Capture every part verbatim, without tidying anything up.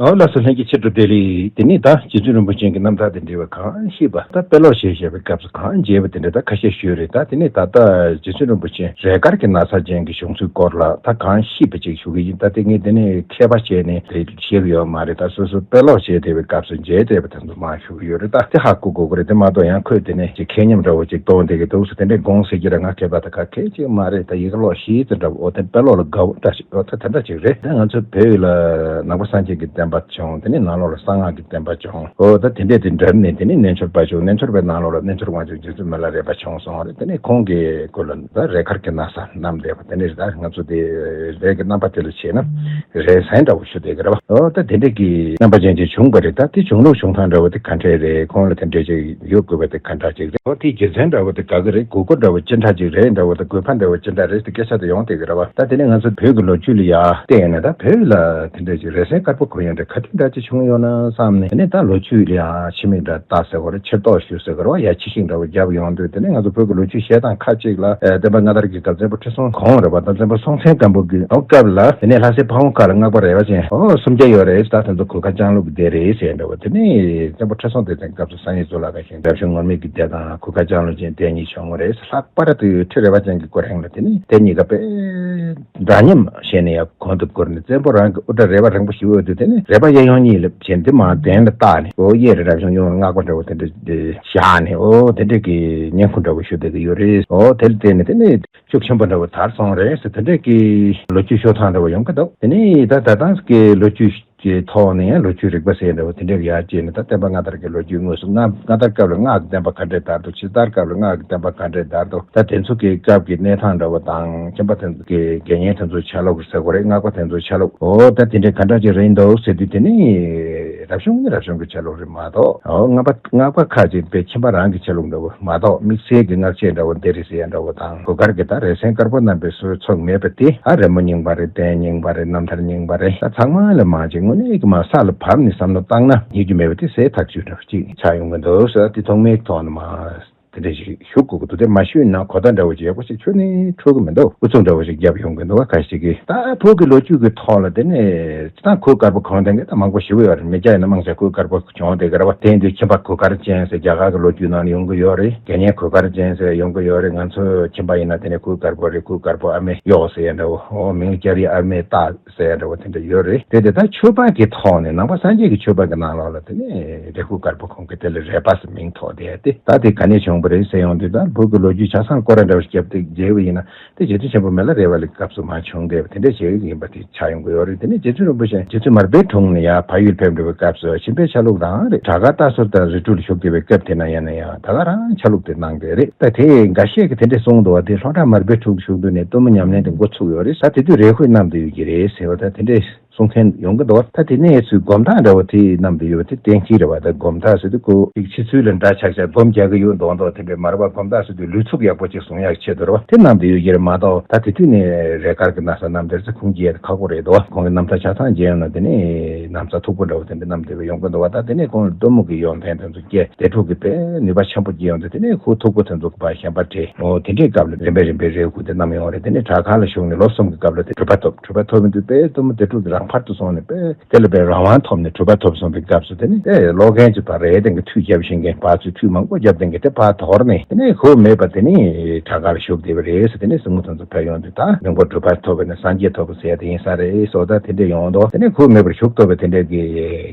ཨོ་ལགས་སོ། ལྷན་རྒྱས་ཆེ་དྲུག་བདེ་ལེགས། དེ་ནས་ད་རྗེ་བཙུན་རིན་པོ་ཆེ་གི་རྣམ་ཐར་དེ་འདྲ་བ་གང་ཤེས་པ། ད་དཔེ་ཀློག་བྱེད་བྱས་པའི་སྐབས་སུ་གང་མཇལ་བ་དེ་འདྲ་ད་ཁ་ཤས་ཞུས་རེད། ད་དེ་ནས་ད་ལྟ་རྗེ་བཙུན་རིན་པོ་ཆེ་རས་དཀར་གྱི་ན་བཟའ་ཅན་གྱི་བྱུང་ཚུལ་སྐོར་ལ་ད་གང་ཤེས་པ་ཅིག་ཞུ་གི་ཡིན། ད་དེ་ངས་དེ་ནས་མཁས་པ་བྱས་ནས་དེ་ཤེས་ཀྱི་ཡོད་མ་རེད། ད་སོ་སོ་དཔེ་ཀློག་བྱས་བསྡད་པའི་སྐབས་སུ་མཇལ་བསྡད་པ་དེ་ཚོ་མར་ཞུ་གི་ཡོད་རེད། ད་དེ་ཧ་གོ་དགོས་ཀྱི་རེད། དེ་མ་གཏོགས་ཡང་ཁོས་དེ་ནས་ཅིག་མཁས་སྙམ་འདྲ་བོ་ཅིག་གཏོང་བསྡད་ཀྱི་འདུག་ཟེར། དེ་འདྲའི་དགོངས་ཟེར་གྱི་ར་ང་མཁས་པ་ད་ག་གལ་ཅིག་མ་རེད། ད་ཡི་གེ་ཀློག་ཤེས་ཙམ་འདྲ་བོ། ཨོ་དེ་དཔེ་ཀློག་ལ་དགའ་བོ་འདྲ་ཞིག་ཨོ་ད་དེ་འདྲ་ཅིག་རེད། ད་ང་ཚོ་བོད་ཡུལ་ལ་ནང་པ་སངས་རྒྱས་ཀྱི་བསྟན་པ་བྱུང་། དེ་ནས་ནང་ལོགས་ལ་གསང་སྔགས་ཀྱི་བསྟན་པ་བྱུང་། ཨོ་ད་དེ་འདྲས་དེ་འདྲ་ནས་དེ་ནས་རྣལ་འབྱོར་པ་བྱུང་། རྣལ་འབྱོར་པའི་ནང་ལོགས་ལ་རྣལ་འབྱོར་དབང་ཕྱུག་རྗེ་བཙུན་མི་ལ་རས་པ་བྱུང་སོང་རེད། དེ་ནས་ཁོང་གི་སྐུ་ལ་ད་རས་དཀར་གྱི་ན་བཟའ་བསྣམས་བསྡད་པ་དེ་འདྲས་རེད། ད་ང་ཚོ་དེ་རས་ཀྱི་རྣམ་པ་དེ་ལ་བྱས་ན་རས་གཟན་འདྲ་བོ་ཞུ་བསྡད་ཀྱི་རེད་བ། ཨོ་ད་དེ་འདྲས་ཀྱི་རྣམ་པ་ཅན་ཅིག་བྱུང་བ་རེད། ད་དེ་བྱུང་ལུགས་བྱུང་སྟངས་འདྲ་བོ་དེ་ག་འདྲས་རེད། ཁོང་ལ་དེ་འདྲས་ཅིག་ཡོད་དགོས་པ་དེ་ག་འདྲ་ཅིག་རེད། ཨོ་དེའི་རྒྱུ་མཚན་འདྲ་བོ་དེ་ག་གི་རེད། དགོས་མཁོ་འདྲ་བོ་ཅི་འདྲ་ཅིག་རེད་འདྲ་བོ་དེ། དགོས་ཕན་འདྲ་བོ་ཅི་འདྲ་རེད། དེ་སྐད་ཆ་དེ་ཡོང་བསྡད་ཀྱི་རེད་བ། ད་དེ་ནས་ང་ཚོ་བོད་ཀྱི་ལོ་རྒྱུས་ལ་ཡ་བལྟས་ཡོང་ན་ད་བོད་ལ་དེ་འདྲ་ཅིག་རས་གཟན་དཀར་པོ་གོན་ཡོང་འདྲ་ག་དུས་འདྲ་ཅིག་བྱུང་ཡོད་ན་བསམ་ནས། དེ་ནས་ད་ལོ་རྒྱུས་ལ་ཡ་ཕྱི་མིག་འདྲ་ལྟ་ཟེར་བ་རེད། ཕྱིར་རྟོག་ཞུ་ཟེར་གི་རེད་བ། ཡ་ཕྱི་ཤིང་འདྲ་བོ་བརྒྱབ་ཡོང་དུས་དེ་ནས་ང་ཚོ་བོད་ཀྱི་ལོ་རྒྱུས་བཤད་སྟངས་ཁ་ཅིག་ལ་ཨ་བསྟན་པ་སྔ་དར་གྱི་སྐབས་བཙན་པོ་ཁྲི་སྲོང་གོང་རེད་བ། ད་བཙན་པོ་སྲོང་བཙན་སྒམ་པོ་གི་སྐབས་ལ་དེ་ནས་ལྷ་སའི་ཕ་བོང་ཁ་ལ་སྔགས་པ་རས་པ་ཅན་ཨོ་སུམ་བརྒྱ་ཡོད་རེད། ད་དེ་ཚོ་གོས་དཀར་ལྕང་ལུག་སྡེ་རེད་ཟེར་འདྲ་བོ། དེ་ནས་བཙན་པོ་ཁྲི་སྲོང་ལྡེ་བཙན་སྐབས་སུ་བསམ་ཡས་གཙུག་ལག་ཁང་བཞེངས། རབ་བྱུང་ངུར་སྨྲིག་གི་སྡེ་དང་གོས་དཀར་ལྕང་ལུག་ཅན་སྡེ་གཉིས་བྱུང་བ་རེད། ལྷག་པར་དུ་ཁྲི་རས་པ་ཅན་གྱི་སྐུ་རིང་ལ་དེ་ནས་སྡེ་གཉིས་ཀ་དཔེ་འདྲ་མཉམ་བྱས་ནས་ཡང་གོང་དུ་བཀུར་ནས། བཙན་པོ་རང་གི་དབུ་སྐྲ་རས་པ་རིང་པོ་ཞིག་འོད་དུ་དེ་ནས་རས་པ་གཡས་གཡོན་གཉིས་ལ་བྱས་འདི་མར་གདན་ལ་བཏགས་ནས། ཨོ་གཡས་རེ་རབ་བྱུང་གཡོན་རེ་སྔགས་པ་འདྲ་བོ་དེ་འདྲ་བཞག་ནས། ཨོ་དེ་འདྲ་གི་བསྙེན་བཀུར་འདྲ་བོ་ཞུ་བསྡད་ཀྱི་ཡོད་རེད། ཨོ་དེ་ལ་བརྟེན་ནས་དེ་ནས་ཤུགས་ཆེན་པོ་འདྲ་བོ་དར་སོང་རེད་ཟེར། དེ་འདྲ་གི་ལོ་རྒྱུས་ཤོད་སྟངས་འདྲ་བོ་ཡོང་གི་འདུག་དེ་ནས་ད་ད་ལྟ་གི་ལོ་རྒྱུས་ཀྱི་ཐོག་ནས་ཡང་ལོ་རྒྱུས་རིག་པ་ཟེར་འདྲ་བོ་དེ་འདྲ་ཡར་བཅད་ནས། ད་བསྟན་པ་སྔ་དར་གྱི་ལོ་རྒྱུས་དངོས་སུ་སྔ་སྔ་དར་སྐབས་ལ་སྔགས་ཀྱི་བསྟན་པ་ག་འདྲས་དར་འདུག་ཕྱི་དར་སྐབས་ལ་སྔགས་ཀྱི་བསྟན་པ་ག་འདྲས་དར་འདུག་ད་དེ་ཚོ་གི་སྐབས་ཀྱི་གནས་སྟངས་འདྲ་བོ་དང་། ཁྱིམ་པ་དེ་ཚོ་གི་དགེ་བསྙེན་དེ་ཚོ་ཆ་ལུགས་ཟེར་དགོས་རེད། སྔགས་པ་དེ་ཚོ་ཆ་ལུགས། ཨོ་ད་དེ་འདྲས་ག་འདྲ་ཅིག་རེད་འདུག་ཟེར་དུས་དེ་ནི་རབ་བྱུང་ནི་རབ་བྱུང་གི་ཆ་ལུགས་རེད་མ་གཏོགས། ཨོ་སྔགས་པ་སྔགས་པ་ཁ་ཅིག་པའི་ཁྱིམ་པ་རང་གི་ཆ་ལུགས་འདྲ་བོ་མ་གཏོགས། དམིགས་བསལ་གྱི་སྔགས་ཆས་འདྲ་བོ་འདི་རེད་ཟེར་ཡ་འདྲ་བོ་དང་། གོས་དཀར་གྱི་ད་རས་གཟན་དཀར་པོ་བསྣམས་པའི་སྲོལ་ཚུགས་མེད་པ་དེ། ཨ་རི་མོ་རྙིང་པ་རེད། རྟེན་རྙིང་པ་རེད། རྣམ་ཐར་རྙིང་པ་རེད། ད་ཚང་མ་ལ་མ་ཅིག་དངོས་གནས་ཀྱི་མ་ས་ལ་བབས་ནས་བསམ་བློ་བཏང་ན་རྙེད་རྒྱུ་མེད་པ་དེ་གསལ་ཐག་ཆོད་འདྲ་བོ་ཅིག་ཆགས་ཡོང་གི་འདུག་ཟེར། དེ་ཐོག་མའི་ཐོག་ནས་མ་དེ་འདྲ་ཞིག་ཞུ་དགོས་ཀྱི་འདུག་དེ་མ་ཞུས་ན་གོ་བརྡ་འདྲ་བོ་ཞིག་ཡག་པོ་ཞིག་ཁྱོན་ནས་འཕྲོད་ཀྱི་མི་འདུག་ཨུ་ཚུགས་འདྲ་བོ་ཞིག་བརྒྱབ་ཡོང་གི་འདུག་ཁ་ཤས་ཀྱིས། ད་བོད་ཀྱི་ལོ་རྒྱུས་ཀྱི་ཐོག་ལ་དེ་ནས་ད་གོས་དཀར་པོ་གོན་མཁན་གྱི་ད་མང་པོ་ཞེ་པོ་ཡོད་རེད། མི་སྐྱ་ཡིན་ན་མང་ཆེ་གོས་དཀར་པོ་གྱོན་བསྡད་ཀྱི་རེད་བ། དེ་ཡིན་དུས་ཁྱིམ་པ་གོས་དཀར་ཅན་ཟེར་རྒྱ་གར་གྱི་ལོ་རྒྱུས་ནང་ལ་ཡོང་གི་ཡོད་རེད། དགེ་བསྙེན་གོས་དཀར་ཅན་ཟེར་ཡོང་གི་ཡོད་རེད། ང་ཚོའི་ཁྱིམ་པ་ཡིན་ན་དེ་ནས་གོས་དཀར་པོ་རེད། གོས་དཀར་པོ་ཨ་མའི་གཡོག་ཟེར་ཡ་འདྲ་བོ། ཨོ་མིང་ལ་སྐྱ་རིས་ཨ་མའི་རྟགས་ཟེར་ཡ་འདྲ་བོ་དེ་འདྲ་ཡོད་རེད། དེ་དེ་ད་ཆོས་པ་གི་ཐོག་ནས་ནང་པ་སངས་རྒྱས་ཀྱི་ཆོས་པ་གི་ནང་ལོགས་ལ་དེ་ནས་རས་གོས་དཀར་པོ་གོན་གི་དེ་ལ་རས་པ་ཟེར་མིང་ཐོགས་བསྡད་ཡ་དེ། ད་དེ་ག་ནས་བྱུང་བ་རེད་ཟེར་ཡོང་དུས། ད་བོད་ཀྱི་ལོ་རྒྱུས་ཆ་ཚང་སྐོར་ར་འདྲ་བོ་ཞིག་བརྒྱབ་སྟེ་མཇལ་བ་ཡིན་ན། དེ་རྗེ་བཙུན་ཆེན་པོ་མི་ལ་རས་པ་ལ་སྐབས་སུ་མར་བྱུང་བསྡད་པ་དེ་འདྲ་ཞིག་ཡིན་པ་དེ་ཆགས་ཡོང་གི་ཡོད་རེད། དེ་ནས་རྗེ་བཙུན་རིན་པོ་ཆེ་རྗེ་བཙུན་མར་པའི་དྲུང་ནས་ཡར་བལ་ཡུལ་ཕེབས་འགྲོ་བའི་སྐབས་སུ་ཞིང་པའི་ཆ་ལུགས་རང་རེད། བྲག་དཀར་རྟ་ཟུར་དང་རི་ཁྲོད་ལ་བཞུགས་བསྡད་པའི་སྐབས་དེ་ན་ཡིན་ན་ཡང་ད་ག་རང་ཆ་ལུགས་དེ་གནང་བསྡད་རེད། ད་དེ་འགའ་ཤས་ཀྱིས་དེ་འདྲས་གསུངས་འདུག་བ། དེ་ལྷོ་བྲག་མར་པའི་དྲུང་དུ་བཞུགས་དུས་ནས་གཏུམ་མོ་ཉམས་ལེན་དེ་འགོ་ཚུགས་ཡོད་རེད། ད་དེ་དུས་རས་གོས་བསྣམས་བསྡད་ཡོད་ཀྱི་རེད་ཟེར་བ། ད་དེ་འདྲས་གསུང་མཁན་ཡོང་གི་འདུག་ད་དེ་ནས་ཚུར་སྒོམ་ཐག་འདྲ་བོ་དེ་བསྣམས་ཏེ་ཡོད་པ་དེ་གཏན་འཁེལ་རེད་བ། ད་སྒོམ་ཐག་ཟེར་དུས་ཁོ་ཅིག་ཕྱི་ཚུལ་ལ་འདྲ་ཆགས་ཆགས་སྒོམ་རྒྱག་གི་ཡོད་མདོག་མདོག་དེ་འདྲས་མ་རེད་བ། སྒོམ་ཐག་ཟེར་དུས་ལུས་ཚུགས་ཡག་པོ་ཅིག་བཟུང་ཡག་ཆེད་དུ་རེད་བ། དེ་བསྣམས་ཏེ་ཡོད་ཀྱི་རེད་མ་གཏོགས། ད་དེ་དུས་ནས་རས་དཀར་གྱི་ན་བཟའ་བསྣམས་དེ་ཚོ་ཁུངས་སྐྱེལ་ཡ་དེ་ཁག་པོ་རེད་འདུག་ཁོང་གི་རྣམ་ཐར་ཆ་ཚང་མཇལ་ཡོང་ན་དེ་ནས་ན་བཟའ་མཐུག་པོ་འདྲ་བོ་དེ་འདྲས་བསྣམས་བསྡད་པ་ཡོང་གི་འདུག་བ། ད་དེ་ནས་ཁོང་ལ་གཏུམ་མོ་གི་ཡོན་ཏན་དེ་ཚོ་སྐྱེས། སྡེ་འཁྲུགས་ཀྱི་དཔེ་ནུས་པ་ཆེན་པོ་སྐྱེས་ཡོང་དུས། དེ་ནས་ཁོ་མཐུག་པོ་དེ་ཚོ་ག་པར་གཞན་པ་སྤྲད། འོ་དེ་འདྲའི་སྐབས་ལ་རིམ་པས་རིམ་པས་རས་གོས་དེ་བསྣམས་ཡོང་རེད། དེ་ནས་བྲག་དཀར་ལ་བཞུགས་ནས་ལོ་གསུམ་གྱི་སྐབས་ལ་དེ་གྲུབ་པ་ཐོབ། གྲུབ་པ་ཐོབ་ཡོང་དུས་དཔེ་གཏུམ་མོ་སྡེ་འཁྲུགས་ཀྱི་རང་ཕར་དུ་སོང་ནས་དཔེ་དེ་ལ་དཔེ་རང་དབང་ཐོབ་ནས་གྲུབ་པ་ཐོབ་སོང་བའི་སྐབས་སུ། དེ་ནས་དེ་ཀློག་མཁན་ཚོས་ཕར་རས་སྟེང་གི་མཐུད་རྒྱབ་བཞིན་མཁན། ཕར་ཚུར་མཐུད་མང་པོ་རྒྱབ་སྟེང་གི་དེ་ཕར་དོར་ནས། དེ་ནས་ཁོ་མེད་པ་དེ་ནས་བྲག་དཀར་ལ་བཞུགས་བསྡད་པ་རེད་ཟེར། དེ་ནས་གཟིགས་མོ་དེ་ཚོ་ཕེབས་ཡོང་དུས་ད་མགོན་པོ་གྲུབ་པ་ཐོབ་པ་ནས་སངས་རྒྱས་ཐོབ་པ་ཟེར་ཡ་དེ་ཡིན་ས་རེད་ཟེར། ད་དེ་འདྲས་ཡོང་འདུག་དེ་ནས་ཁོ་མེད་པར་བཞུགས་ཐུབ་པ་དེ་འདྲས་ཀྱི་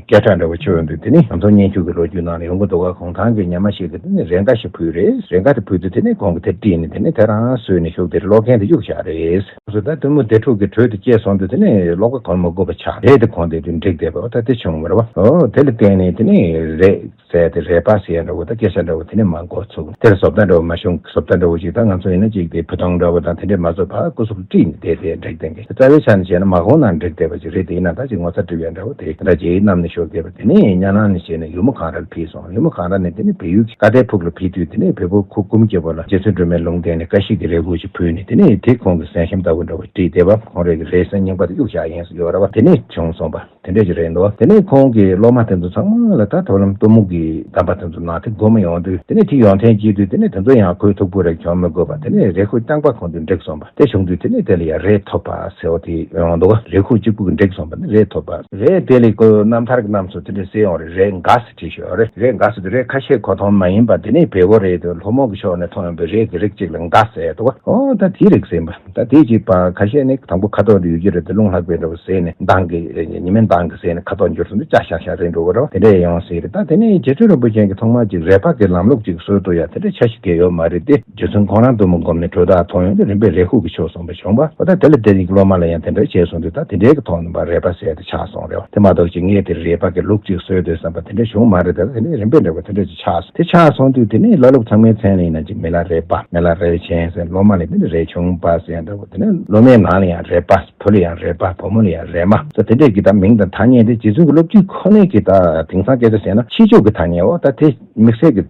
སྐད་གྲགས་འདྲ་བོ་ཆེ་ཡོང་དུས། དེ་ནས་ང་ཚོ་སྙན་བརྒྱུད་ཀྱི་ལོ་རྒྱུས་ནང་ལ་ཡོང་གི་འདུག་ག་གུང་ཐང་གི་ཉི་མ་ཞིག་གིས་དེ་ནས་རས་འགའ་ཞིག་ཕུལ་རེད། རས་འགའ་དེ་ཕུལ་དུས་དེ་ནས་ཁོང་གིས་དེ་བསྲེས་ནས་དེ་ནས་དེ་རང་བཟོས་ནས་བཞུགས་དེར་ཀློག་མཁན་དེ་གཡུགས་བཞག་རེད། སོ་ད་གཏུམ་མོ་སྡེ་འཁྲུགས་ཀྱི་ཁྲོད་དུ་སྐྱེས་སོང་དུས་དེ་ནས་ཀློག་པ་གོ་མི་དགོས་པ་ཆགས། རས་དེ་གོན་བསྡད་དུས་འགྲིག་བསྡད་པ། འོ་ད་དེ་བྱུང་བ་རེད་བ། འོ་དེ་ལ་བརྟེན་ནས་དེ་ནས་རས་ཟེར་དེ་རས་པ་ཟེར་ཡ་འདྲ་བོ། ད་སྐད་ཆ་འདྲ་བོ་དེ་ནས་མར་འགོ་ཚུགས། དེར་བཟོ་ལྟ་འདྲ་བོ་མ་བྱུང་། བཟོ་ལྟ་འདྲ་བོ་ཅིག་ད་ང་ཚོ་ཡིན་ན་ཅིག་དེ་ཕུ་ཐུང་འདྲ་བོ་དང་དེ་འདྲས་མ་བཟོ་བར་སྐུ་གཟུགས་དཀྲིས་ནས་བསྡད་དེ་འགྲིག་བསྡད་མཁན། རྩ་བའི་ཆ་ནས་བྱས་ན་མ་གོང་ན་འགྲིག་བསྡད་པ་ཅིག་རེད། དེ་ཡིན་ན་ད་ཅིག་ངོ་ཚ་སྒྲིབ་ཡ་འདྲ་བོ་དེ་ད་རྗེ་ཡིས་བསྣམས་ནས་བཞུགས་བསྡད་པ། དེ་ནས་གཉའ་ནང་ནས་བྱས་ནས་ཡུ་མོ་ཁང་ར་ལ་ཕུལ་སོང་། ཡུ་མོ་ཁང་ར་ནས་དེ་ནས་བལ་ཡུལ་གྱི་ཀ་དའི་ཕུག་ལ་ཕུལ་དུས། དེ་ནས་བལ་པོ་ཁོ་སྐུ་མི་སྐྱེ་བོ་ལ་རྗེ་བཙུན་སྒྲོལ་མའི་ལུང་བསྟན་ནས་ཀ་ཤི་གི་རས་གོས་ཅིག་ཕུལ་ནས། དེ་ནས་དེ་ཁོང་གི་གཟན་ཤམ་ལྟ་བུ་འདྲ་བོ་དཀྲིས་བསྡད་པ། ཁོང་རས་ཀྱི་རས་གཟན་རྙིང་པ་དེ་གཡུགས་བཞག་ཡིན་ཟེར་ཡོད་རེད་བ། དེ་ནས་བྱུང་སོང་པ། དེ་འདྲས་ཅིག་རེད་འདུག་དེ་ནས་ཁོང་གི་སློབ་མ་དེ་ཚོ་ཚང་མ་ལ་ད་དོ་ལམ་གཏུམ་མོ་གི་གདམས་པ་དེ་ཚོ་ནང་དེ་སྒོམ་ཡོང་དུས། དེ་ནས་དེ་ཡོན་ཏན་སྐྱེས་དུས། དེ་ནས་དེ་ཚོ་ཡང་ཁོའི་ཐུགས་ཕུགས་རེ་གྱོང་མི་དགོས་པ། དེ་ནས་རེ་ཁུག་རྐྱང་པ་ཁོང་དུ་འགྲིག་སོང་པ། དེ་བྱུང་དུས་དེ་ནས་དེ་ལ་ཡང་རས་ཐོབ་པ་ཟེར་བ་དེ་ཡོང་འདུག་རེ་ཁུག་གཅིག་པུ་གི་འགྲིག་སོང་པ་ནི་རས་ཐོབ་པ་རེད། དེ་ལས་ཁོ་རྣམ་ཐར་གྱི་རྣམས་སུ་དེ་འདྲས་གསལ་ཡོང་རེད། རས་འགས་སུ་བྲིས་ཤོག་རེད། རས་འགས་སུ་དེ་རས་ཁ་ཤས་མཁོ་མཐོང་མ་ཡིན་པ། དེ་ནས་བལ་པོ་རེད་དེ་སློང་མོ་གི་ཕྱོགས་ནས་མཐོང་ཡོང་པའི་རས་ཀྱི་རིགས་གཅིག་ལ་འགས་ཟེར་འདུག་ཨོ་ད་དེའི་རིགས་ཟིན་པ། ད་དེ་གཅིག་པ་ཁ་ཤས་ནི་དང་པོ་ཁ་དོག་འདི་ཡོད་ཀྱི་རེད་དེ། རླུང་ལྷགས་པའི་འདྲ་བོ་ཟེར་ནས་མདངས་ཀྱི་ཉི་མའི་མདངས་ཀྱི་ཟེར་ནས་ཁ་དོག་འགྱུར་སོང་དུས་ཅག་ཤག་ཤག་རེད་འགྲོ་གི་རེད། དེ་འདྲས་ཡོང་སྲིད་རེད། ད་དེ་ནས་རྗེ་བཙུན་རིན་པོ་ཆེ་གིས་ཐོག་མར་ཅིག་རས་པ་གི་ལམ་ལུགས་ཅིག་བཟོས་འདུག་ཡ། དེ་འདྲས་ཆ་ཞིག་གི་ཡོད་མ་རེད་དེ། རྗེ་བཙུན་ཁོང་རང་གཏུམ་མོ་སྒོམ་ནས་གྲོལ་སྟངས་མཐོང་ཡོང་དུས་རིམ་པས་རས་ཁུག་གི་ཕྱོགས་སོང་པ་བྱུང་པ། འོ་ད་དེ་ལ་དེ་ཡི་སློབ་མ་ལ་ཡང་དེ་འདྲས་བྱས་སོང་དུས། ད་དེ་འདྲས་ཀྱི་ཐོག་ནས་པ་རས་པ་ཟེར་དེ་ཆགས་སོང་རེད་བ། དེ་མ་གཏོགས་ཅིག་ངས་དེ་རས་པ་གི་ལུགས་ཅིག་བཟོས་འདུག་བསམ་པ་དེ་འདྲས་བྱུང་མ་རེད། ད་དེ་འདྲས་རིམ་པས་འདྲ་བ་དེ་འདྲས་ཅིག་ཆགས་སོང་། དེ་ཆགས་སོང་དུས་དེ་ནས་བླ་སློབ་ཚང་མའི་མཚན་ལ་ཡིན་ན་ཅིག་མི་ལ་རས་པ། མི་ལ་རས་ཆེན་ཟེར། སློབ་མ་ལ་དེ་ནས་རས་ཆུང་པ་ཟེར་འདྲ་བོ། དེ་ནས་སློབ་མའི་ནང་ལ་ཡང་རས་པ། བུ་ལ་ཡང་རས་པ། བུ་མོ་ལ་ཡང་རས་མ་ཟེར། དེ་འདྲས་ཀྱི་ད་མིང་དང་ཐ་སྙད་དེ་རྗེ་བཙུན་གྱི་སློབ་བརྒྱུད་ཁོ་ནའི་གི་ད་དེང་སང་སྐད་ཆ་བཤད་ན་ཕྱི་ཕྱོགས་ཀྱི་ཐ་སྙད། འོ་ད་དེ་དམིགས་བསལ་གྱི་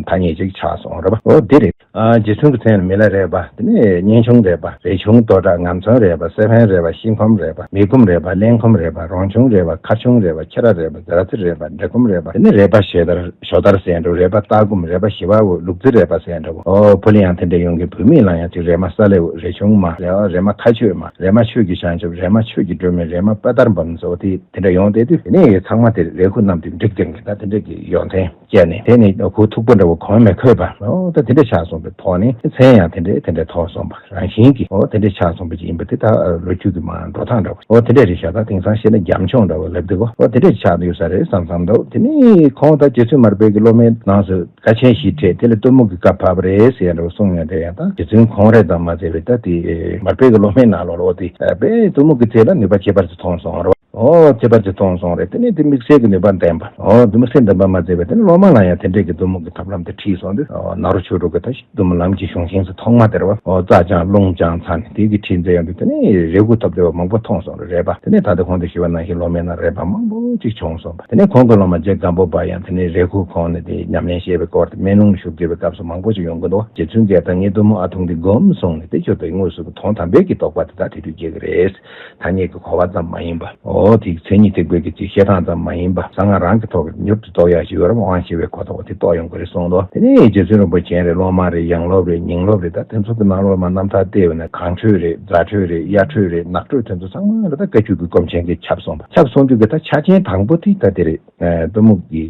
ཐ་སྙད་ཅིག་ཆགས་སོང་རེད་པ། འོ་དེ་རེད། ཨ་རྗེ་བཙུན་གྱི་མཚན་ལ་མི་ལ་རས་པ། དེ་ནས་གཉེན་ཆུང་རས་པ། རས་ཆུང་དོ་བྲག་ངམ་ཚོན་རས་པ། སེ་ཕན་རས་པ། ཤིང་ཁོམ་རས་པ། མི་ཁོམ་རས་པ། གླེན་ཁོམ་རས་པ། རོང་ཆུང་རས་པ། མཁར་ཆུང་རས་པ། ཁྱི་ར་རས་པ། ཛ་ཙི་རས་པ། འབྲི་ཁོམ་རས་པ། དེ་ནས་རས་པ་ཞེ་དར་ཞོ་དར་ཟེར་འདྲ་བོ། རས་པ་སྟག་སྒོམ། རས་པ་ཞི་བ་འོ། ལུག་རྫི་རས་པ་ཟེར་འདྲ་བོ། ཨོ་བུ་ལ་ཡང་དེ་འདྲ་ཡོང་གི། བུད་མེད་ལ་ཡང་ཅིག་རས་མ་ས་ལེའུ། རས་ཆུང་མ། རས་པ་མཁའ་སྤྱོད་མ། རས་མ་ཆོས་ཀྱི་བྱང་ཆུབ། རས་མ་ཆོས་ཀྱི་སྒྲོན་མེ། རས་མ་དཔལ་དར་འབུམ་ཟེར་བ་དེ་དེ་འདྲ་ཡོང་བསྡད་དུས། དེ་ནས་ཚང་མ་དེ་རས་ཁུག་རྣམས་དེ་འགྲིག་ཀྱང་གི་ད་དེ་འདྲ་གི་ཡོན་ཏན་སྐྱེས་ནས། དེ་ནས་ཁོ་ཐུག་པ་འདྲ་བོ་གོང་མས་འཁོད་པ། ཨོ་ད་དེ་འདྲ་ཆགས་སོང་པའི་ཐོག་ནས་མཚན་ཡང་དེ་འདྲས་དེ་འདྲས་ཐོགས་སོང་པ། རང་བཞིན་གྱིས་འོ་དེ་འདྲས་ཆགས་སོང་པ་ཅིག་ཡིན་པ་དེ་ད་ལོ་རྒྱུས་ཀྱི་མ་འགྲོ་སྟངས་འདྲ་བོ། འོ་དེ་འདྲས་རེད་ཤག་ད་དེང་སང་བཤད་ན་རྒྱབ་ལྗོངས་འདྲ་བོ་ལབ་དུས་འོ་དེ་འདྲས་ཆགས་ཡོད་ས་རེད་བསམ་བསམ་འདུག་དེ་ནས་ཁོང་ད་རྗེ་བཙུན་མར་པའི་གི་སློབ་མའི་ནང་སུ་དཀའ་ཆེན་ཞིག་འཕྲད། དེ་ལ་གཏུམ་མོ་གི་བཀའ་བབས་པ་རེད་ཟེར་ཡ་འདྲ་བོ་གསུངས་ཡོད་དེ། ཡང་ད་རྗེ་བཙུན་ཁོང་རེད་དམ་མ་ཟེར་བའི་ད་དེ་མར་པའི་གི་སློབ་མའི་ནང་ལོགས་ལ་འོ་དེ་དཔེ་གཏུམ་མོ་གི་ཚད་ལ་ནུས་པ་ཁྱད་པར་ཅིག་མཐོང་སོང་རེད་བ། ཨོ་ཁྱད་པར་ཅིག་མཐོང་སོང་རེད། དེ་ནས་དེ་དམིགས་བསལ་གྱི་ནུས་པ་ལྡན་པ། ཨོ་དེ་དམིགས་བསལ་ལྡན་པ་མ་ཟད་པའི་དེ་ནས་སློབ་མ་ལ་ཡང་དེ་འདྲས་ཀྱི་གཏུམ་མོ་གི་ཐབས་ལམ་དེ་ཁྲིད་སོང་དུས། ཨོ་ནཱ་རོ་ཆོས་དྲུག་གི་ད་གཏུམ་མོ་ལམ་གྱི་གཞུང་ཤིང་སུ་ཐོག་མ་དེར་བ། ཨོ་རྩྭ་སྦྱངས་རླུང་སྦྱངས་ཚར་ནས་དེ་གི་ཁྲིད་མཛད་ཡོང་དུས། དེ་ནས་རས་ཁུག་ཐོབ་བསྡད་པ་མང་པོ་མཐོང་སོང་རེད་པ། དེ་ནས་ད་ལྟ་གོང་དུ་ཞུས་པ་ནང་བཞིན་སློབ་མའི་ནང་རས་པ་མང་པོ་ཅིག་བྱུང་སོང་པ། དེ་ནས་ཁོང་གི་སློབ་མ་རྗེ་སྒམ་པོ་པ་ཡང་དེ་ནས་རས་ཁུག་ཁོང་ནས་དེ་ཉམས་ལེན་བྱེད་པའི་སྐོར་དེ་སྨོན་ལམ་ཞུ་དགོས་པའི་སྐབས་སུ་མང་པོ་ཅིག་ཡོང་གི་འདུག་རྗེ་བཙུན་གྱིས་ད་ངས་གཏུམ་མོ་ཨ་ཐུང་འདི་སྒོམ་སོང་ནས་དེ་ཁྱོད་ད་དངོས་སུ་གི་དོན་དམ་པའི་གི་རྟོགས་པ་དེ་ད་དེ་དུས་སྐྱེ་གི་རེད། ཐ་སྙད་ཀྱི་གོ་བ་ཙམ་མ་ཡིན་པ། འོ་དེ་མཚན་ཉིད་ཐེག་པའི་གི་ཅིག་བཤད་སྟངས་ཙམ་མ་ཡིན་པ། གསང་སྔགས་རང་གི་ཐོག་གི་མྱུར་དུ་རྟོགས་ཡག་ཞིག་ཡོད་རབས། དབང་ཆེ་བའི་གོ་རྟོགས་དེ་རྟོགས་ཡོང་གི་རེད་གསུངས་འདུག་དེ་ནས་རྗེ་བཙུན་རིན་པོ་ཆེ་རེད། སློབ་མ་རེད། ཡང་སློབ་རེད། ཉིང་སློབ་རེད། ད་དེ་ཚོ་གི་ནང་ལོགས་ལ་མ་རྣམ་ཐར་བལྟས་པ་ན་གངས་ཁྲོད་རེད། རྫ་ཁྲོད་རེད། གཡའ་ཁྲོད་རེད། ནགས་ཁྲོད། དེ་ཚོ་ཚང་མ་ལ་ད་བཀའ་བརྒྱུད་ཀྱི་སྒོམ་ཆེན་གྱིས་ཁྱབ་སོང་པ། ཁྱབ་སོང་དུས་ཀྱི་ད་ཆ་རྐྱེན་དང་པོ་དེ་ད་དེ་རེད། གཏུམ་མོ་གི་